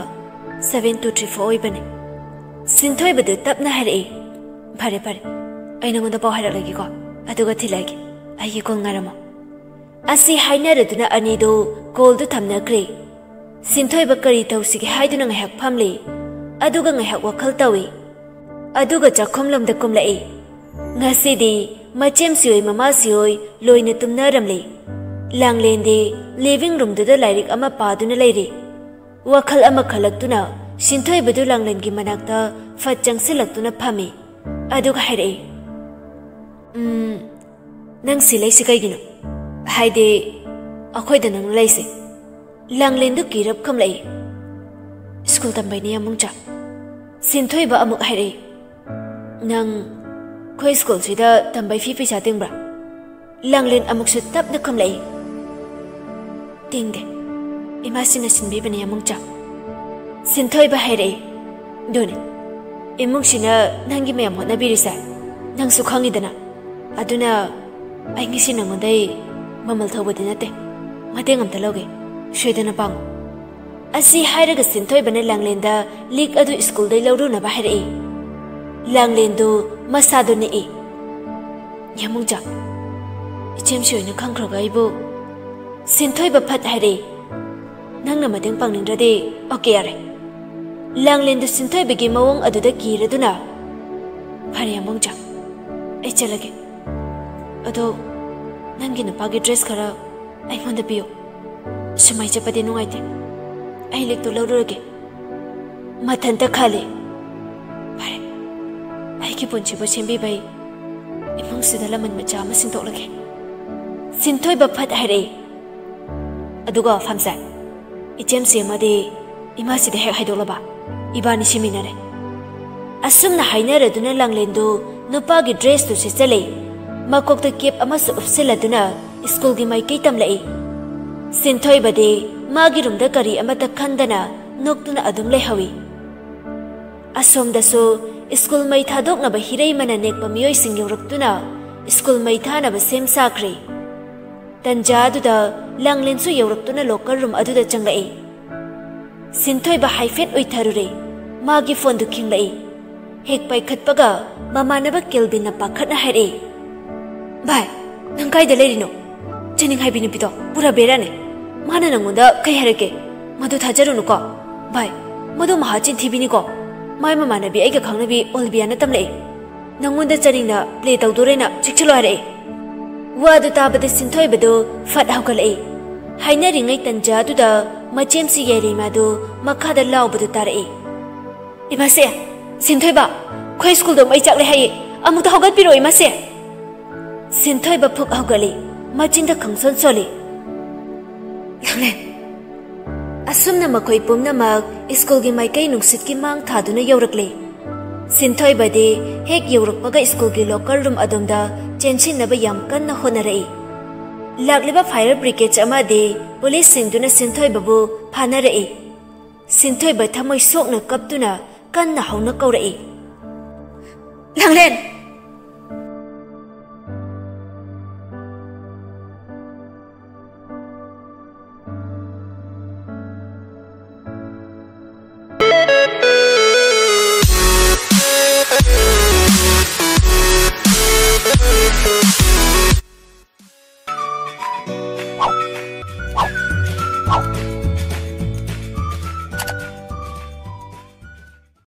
ꯁꯚꯦꯟ ꯇꯨ ꯊ꯭ꯔꯤ ꯐꯣꯔ ꯑꯣꯏꯕꯅꯦ꯫" ꯁꯤꯟꯊꯣꯏꯕꯗꯨ ꯇꯞꯅ ꯍꯥꯏꯔꯛꯏ, "ꯐꯔꯦ, ꯐꯔꯦ, ꯑꯩ ꯅꯉꯣꯟꯗ ꯄꯥꯎ ꯍꯥꯏꯔꯛꯂꯒꯦꯀꯣ, ꯑꯗꯨꯒ ꯊꯤꯜꯂꯛꯑꯒꯦ꯫ ꯑꯩꯒꯤ ꯀꯣꯜ ꯉꯥꯏꯔꯝꯃꯣ꯫" ꯑꯁꯤ ꯍꯥꯏꯅꯔꯗꯨꯅ ꯑꯅꯤꯗꯨ ꯀꯣꯜꯗꯨ ꯊꯝꯅꯈ꯭ꯔꯦ꯫ ꯁꯤꯟꯊꯣꯏꯕ ꯀꯔꯤ ꯇꯧꯁꯤꯒꯦ ꯍꯥꯏꯗꯨꯅ ꯉꯥꯏꯍꯥꯛ ꯐꯝꯂꯤ, ꯑꯗꯨꯒ ꯉꯥꯏꯍꯥꯛ ꯋꯥꯈꯜ ꯇꯧꯏ, ꯑꯗꯨꯒ ꯆꯥꯛꯈꯨꯝꯂꯣꯝꯗ ꯀꯨꯝꯂꯛꯏ꯫ ꯉꯁꯤꯗꯤ ꯃꯆꯦꯝꯁꯤ ꯍꯣꯏ, ꯃꯃꯥꯁꯤ ꯍꯣꯏ ꯂꯣꯏꯅ ꯇꯨꯝꯅꯔꯝꯂꯤ꯫ ꯂꯥꯡꯂꯦꯟꯗꯤ ꯂꯤꯚꯤꯡ ꯔꯨꯝꯗꯨꯗ ꯂꯥꯏꯔꯤꯛ ꯑꯃ ꯄꯥꯗꯨꯅ ꯂꯩꯔꯤ꯫ ꯋꯥꯈꯜ ꯑꯃ ꯈꯜꯂꯛꯇꯨꯅ ꯁꯤꯟꯊꯣꯏꯕꯗꯨ ꯂꯥꯡꯂꯦꯟꯒꯤ ꯃꯅꯥꯛꯇ ꯐꯠ ꯆꯪꯁꯤꯜꯂꯛꯇꯨꯅ ꯐꯝꯃꯤ, ꯑꯗꯨꯒ ꯍꯥꯏꯔꯛꯏ, "ꯎꯝ, ꯅꯪ ꯁꯤ ꯂꯩꯁꯤ ꯀꯩꯒꯤꯅꯣ? ꯍꯥꯏꯗꯤ, ꯑꯩꯈꯣꯏꯗ ꯅꯪ ꯂꯩꯁꯤ?" ꯂꯥꯡꯂꯦꯟꯗꯨ ꯀꯤꯔꯞ ꯈꯨꯝꯂꯛꯏ, "ꯁ꯭ꯀꯨꯜ ꯇꯝꯕꯩꯅꯦ, ꯌꯥꯝꯕꯨꯡꯆꯥ꯫" ꯁꯤꯟꯊꯣꯏꯕ ꯑꯃꯨꯛ ꯍꯥꯏꯔꯛꯏ, "ꯅꯪ ꯑꯩꯈꯣꯏ ꯁ꯭ꯀꯨꯜꯁꯤꯗ ꯇꯝꯕꯩ ꯐꯤ ꯄꯩꯁꯥ ꯇꯤꯡꯕ꯭ꯔꯥ?" ꯂꯥꯡꯂꯦꯟ ꯑꯃꯨꯛꯁꯨ ꯇꯞꯅ ꯈꯨꯝꯂꯛꯏ, "ꯇꯤꯡꯗꯦ, ꯏꯃꯥꯁꯤꯡꯅ ꯁꯤꯟꯕꯤꯕꯅꯦ, ꯌꯥꯝꯕꯨꯡꯆꯥ꯫" ꯁꯤꯟꯊꯣꯏꯕ ꯍꯥꯏꯔꯛꯏ, "ꯑꯗꯨꯅꯤ, ꯏꯃꯨꯡꯁꯤꯅ ꯅꯪꯒꯤ ꯃꯌꯥꯝ ꯍꯣꯠꯅꯕꯤꯔꯤꯁꯦ ꯅꯪꯁꯨ ꯈꯪꯉꯤꯗꯅ꯫ ꯑꯗꯨꯅ ꯑꯩ ꯉꯁꯤ ꯅꯉꯣꯟꯗꯩ ꯃꯃꯜ ꯊꯧꯕꯗꯤ ꯅꯠꯇꯦ, ꯃꯇꯦꯡ ꯑꯝꯇ ꯂꯧꯒꯦ, ꯁꯣꯏꯗꯅ ꯄꯥꯡꯉꯨ꯫" ꯑꯁꯤ ꯍꯥꯏꯔꯒ ꯁꯤꯟꯊꯣꯏꯕꯅ ꯂꯥꯡꯂꯦꯟꯗ ꯂꯤꯛ ꯑꯗꯨ ꯁ꯭ꯀꯨꯜꯗꯩ ꯂꯧꯔꯨꯅꯕ ꯍꯥꯏꯔꯛꯏ꯫ ꯂꯥꯡꯂꯦꯟꯗꯨ ꯃꯁꯥꯗꯨ ꯅꯤꯛꯏ꯫ "ꯌꯥꯝꯕꯨꯡꯆꯥ, ꯏꯆꯦꯝꯁꯤ ꯑꯣꯏꯅ ꯈꯪꯈ꯭ꯔꯒ ꯑꯩꯕꯨ꯫" ꯁꯤꯟꯊꯣꯏꯕ ꯐꯠ ꯍꯥꯏꯔꯛꯏ, "ꯅꯪꯅ ꯃꯇꯦꯡ ꯄꯥꯡꯅꯤꯡꯗ꯭ꯔꯗꯤ ꯑꯣꯀꯦ, ꯌꯥꯔꯦ꯫" ꯂꯥꯡꯂꯦꯟꯗꯨ ꯁꯤꯟꯊꯣꯏꯕꯒꯤ ꯃꯑꯣꯡ ꯑꯗꯨꯗ ꯀꯤꯔꯗꯨꯅ, "ꯐꯔꯦ, ꯌꯥꯝꯕꯨꯡꯆꯥ, ꯑꯩ ꯆꯠꯂꯒꯦ꯫ ꯑꯗꯣ ꯅꯪꯒꯤ ꯅꯨꯄꯥꯒꯤ ꯗ꯭ꯔꯦꯁ ꯈꯔ ꯑꯩꯉꯣꯟꯗ ꯄꯤꯌꯨ꯫ ꯁꯨꯃꯥꯏ ꯆꯠꯄꯗꯤ ꯅꯨꯡꯉꯥꯏꯇꯦ꯫ ꯑꯩ ꯂꯤꯛꯇꯨ ꯂꯧꯔꯨꯔꯒꯦ꯫" ꯃꯊꯟꯇ ꯈꯜꯂꯤ, "ꯐꯔꯦ, ꯑꯩꯒꯤ ꯄꯨꯟꯁꯤꯕꯨ ꯁꯦꯝꯕꯤꯕꯩ ꯏꯃꯨꯡꯁꯤꯗ ꯂꯃꯟ ꯃꯆꯥ ꯑꯃ ꯁꯤꯟꯗꯣꯛꯂꯒꯦ꯫" ꯁꯤꯟꯊꯣꯏꯕ ꯐꯠ ꯍꯥꯏꯔꯛꯏ, "ꯑꯗꯨꯒ ꯐꯝꯁꯦ, ꯏꯆꯦꯝꯁꯤ ꯑꯃꯗꯤ ꯏꯃꯥꯁꯤꯗ ꯍꯦꯛ ꯍꯥꯏꯗꯣꯛꯂꯕ, ꯏꯕꯥꯅꯤ ꯁꯤꯃꯤꯟꯅꯔꯦ꯫ ꯑꯁꯨꯝꯅ ꯍꯥꯏꯅꯔꯗꯨꯅ ꯂꯥꯡꯂꯦꯟꯗꯨ ꯅꯨꯄꯥꯒꯤ ꯗ꯭ꯔꯦꯁꯇꯨ ꯁꯦꯠꯆꯜꯂꯦ꯫ ꯃꯀꯣꯛꯇ ꯀꯦꯞ ꯑꯃꯁꯨ ꯎꯞꯁꯤꯜꯂꯗꯨꯅ ꯁ꯭ꯀꯨꯜꯒꯤ ꯃꯥꯏꯀꯩ ꯇꯝꯂꯛꯏ꯫ ꯁꯤꯟꯊꯣꯏꯕꯗꯤ ꯃꯥꯒꯤ ꯔꯨꯝꯗ ꯀꯔꯤ ꯑꯃꯠꯇ ꯈꯟꯗꯅ ꯅꯣꯛꯇꯨꯅ ꯑꯗꯨꯝ ꯂꯩꯍꯧꯏ꯫ ꯑꯁꯣꯝꯗꯁꯨ ꯁ꯭ꯀꯨꯜ ꯃꯩ ꯊꯥꯗꯣꯛꯅꯕ ꯍꯤꯔꯩꯃꯅ ꯅꯦꯛꯄ ꯃꯤꯑꯣꯏꯁꯤꯡ ꯌꯧꯔꯛꯇꯨꯅ ꯁ꯭ꯀꯨꯜ ꯃꯩ ꯊꯥꯅꯕ ꯁꯦꯝ ꯁꯥꯈ꯭ꯔꯦ꯫ ꯇꯟꯖꯥ ꯑꯗꯨꯗ ꯂꯥꯡꯂꯦꯟꯁꯨ ꯌꯧꯔꯛꯇꯨꯅ ꯂꯣꯀꯔ ꯔꯨꯝ ꯑꯗꯨꯗ ꯆꯪꯂꯛꯏ꯫ ꯁꯤꯟꯊꯣꯏꯕ ꯍꯥꯏꯐꯦꯠ ꯎꯏꯊꯔꯨꯔꯦ꯫ ꯃꯥꯒꯤ ꯐꯣꯟꯗꯨ ꯈꯤꯡꯂꯛꯏ꯫ ꯍꯦꯛ ꯄꯥꯏꯈꯠꯄꯒ ꯃꯃꯥꯟꯅꯕ ꯀꯦꯜꯕꯤꯟꯅ ꯄꯥꯈꯠꯅ ꯍꯥꯏꯔꯛꯏ, "ꯚꯥꯏ, ꯅꯪ ꯀꯥꯏꯗ ꯂꯩꯔꯤꯅꯣ? ꯆꯦꯅꯤꯡ ꯍꯥꯏꯕꯤ ꯅꯨꯄꯤꯗꯣ ꯄꯨꯔꯥ ꯕꯦꯔꯥꯅꯦ꯫ ꯃꯥꯅ ꯅꯪꯉꯣꯟꯗ ꯀꯩ ꯍꯥꯏꯔꯛꯀꯦ? ꯃꯗꯨ ꯊꯥꯖꯔꯨꯅꯨꯀꯣ꯫ ꯚꯥꯏ, ꯃꯗꯨ ꯃꯍꯥ ꯆꯤꯟꯊꯤꯕꯤꯅꯤꯀꯣ꯫ ꯃꯥꯏ ꯃꯃꯥꯟꯅꯕꯤ ꯑꯩꯒ ꯈꯪꯅꯕꯤ ꯑꯣꯜꯕꯤꯌꯥꯅ ꯇꯝꯂꯛꯏ꯫ ꯅꯪꯉꯣꯟꯗ ꯆꯦꯅꯤꯡꯅ ꯄ꯭ꯂꯦ ꯇꯧꯗꯣꯔꯦꯅ ꯆꯦꯛꯁꯤꯜꯂꯣ ꯍꯥꯏꯔꯛꯏ"꯫ ꯋꯥꯗꯨ ꯇꯥꯕꯗ ꯁꯤꯟꯊꯣꯏꯕꯗꯨ ꯐꯠ ꯍꯧꯒꯠꯂꯛꯏ꯫ ꯍꯥꯏꯅꯔꯤꯉꯩ ꯇꯟꯖꯥꯗꯨꯗ ꯃꯆꯦꯝꯁꯤ ꯌꯥꯏꯔꯤꯃꯥꯗꯨ ꯃꯈꯥꯗ ꯂꯥꯎꯕꯗꯨ ꯇꯥꯔꯛꯏ꯫ "ꯏꯃꯥꯁꯦ, ꯁꯤꯟꯊꯣꯏꯕ, ꯑꯩꯈꯣꯏ ꯁ꯭ꯀꯨꯜꯗꯣ ꯃꯩ ꯆꯥꯛꯂꯦ ꯍꯥꯏꯌꯦ, ꯑꯃꯨꯛꯇ ꯍꯧꯒꯠꯄꯤꯔꯣ ꯏꯃꯥꯁꯦ"꯫ ꯁꯤꯟꯊꯣꯏꯕ ꯐꯨꯛ ꯍꯧꯒꯠꯂꯤ꯫ ꯃꯆꯤꯟꯗ ꯈꯪꯁꯣꯟ ꯁꯣꯜꯂꯤ꯫ ꯂꯥꯡꯂꯦꯟ꯫ ꯑꯁꯨꯝꯅ ꯃꯈꯣꯏ ꯄꯨꯝꯅꯃꯛ ꯁ꯭ꯀꯨꯜꯒꯤ ꯃꯥꯏꯀꯩ ꯅꯨꯡꯁꯤꯠꯀꯤ ꯃꯥꯡ ꯊꯥꯗꯨꯅ ꯌꯧꯔꯛꯂꯦ꯫ ꯁꯤꯟꯊꯣꯏꯕꯗꯤ ꯍꯦꯛ ꯌꯧꯔꯛꯄꯒ ꯁ꯭ꯀꯨꯜꯒꯤ ꯂꯣꯀꯔ ꯔꯨꯝ ꯑꯗꯣꯝꯗ ꯆꯦꯟꯁꯤꯟꯅꯕ ꯌꯥꯝ ꯀꯟꯅ ꯍꯣꯠꯅꯔꯛꯏ꯫ ꯂꯥꯛꯂꯤꯕ ꯐꯥꯌꯔ ꯕ꯭ꯔꯤꯒꯦꯗ ꯑꯃꯗꯤ ꯄꯨꯂꯤꯁꯁꯤꯡꯗꯨꯅ ꯁꯤꯟꯊꯣꯏꯕꯕꯨ ꯐꯥꯅꯔꯛꯏ꯫ ꯁꯤꯟꯊꯣꯏꯕ ꯊꯃꯣꯏ ꯁꯣꯛꯅ ꯀꯞꯇꯨꯅ ꯀꯟꯅ ꯍꯧꯅ ꯀꯧꯔꯛꯏ꯫ "ꯂꯥꯡꯂꯦꯟ,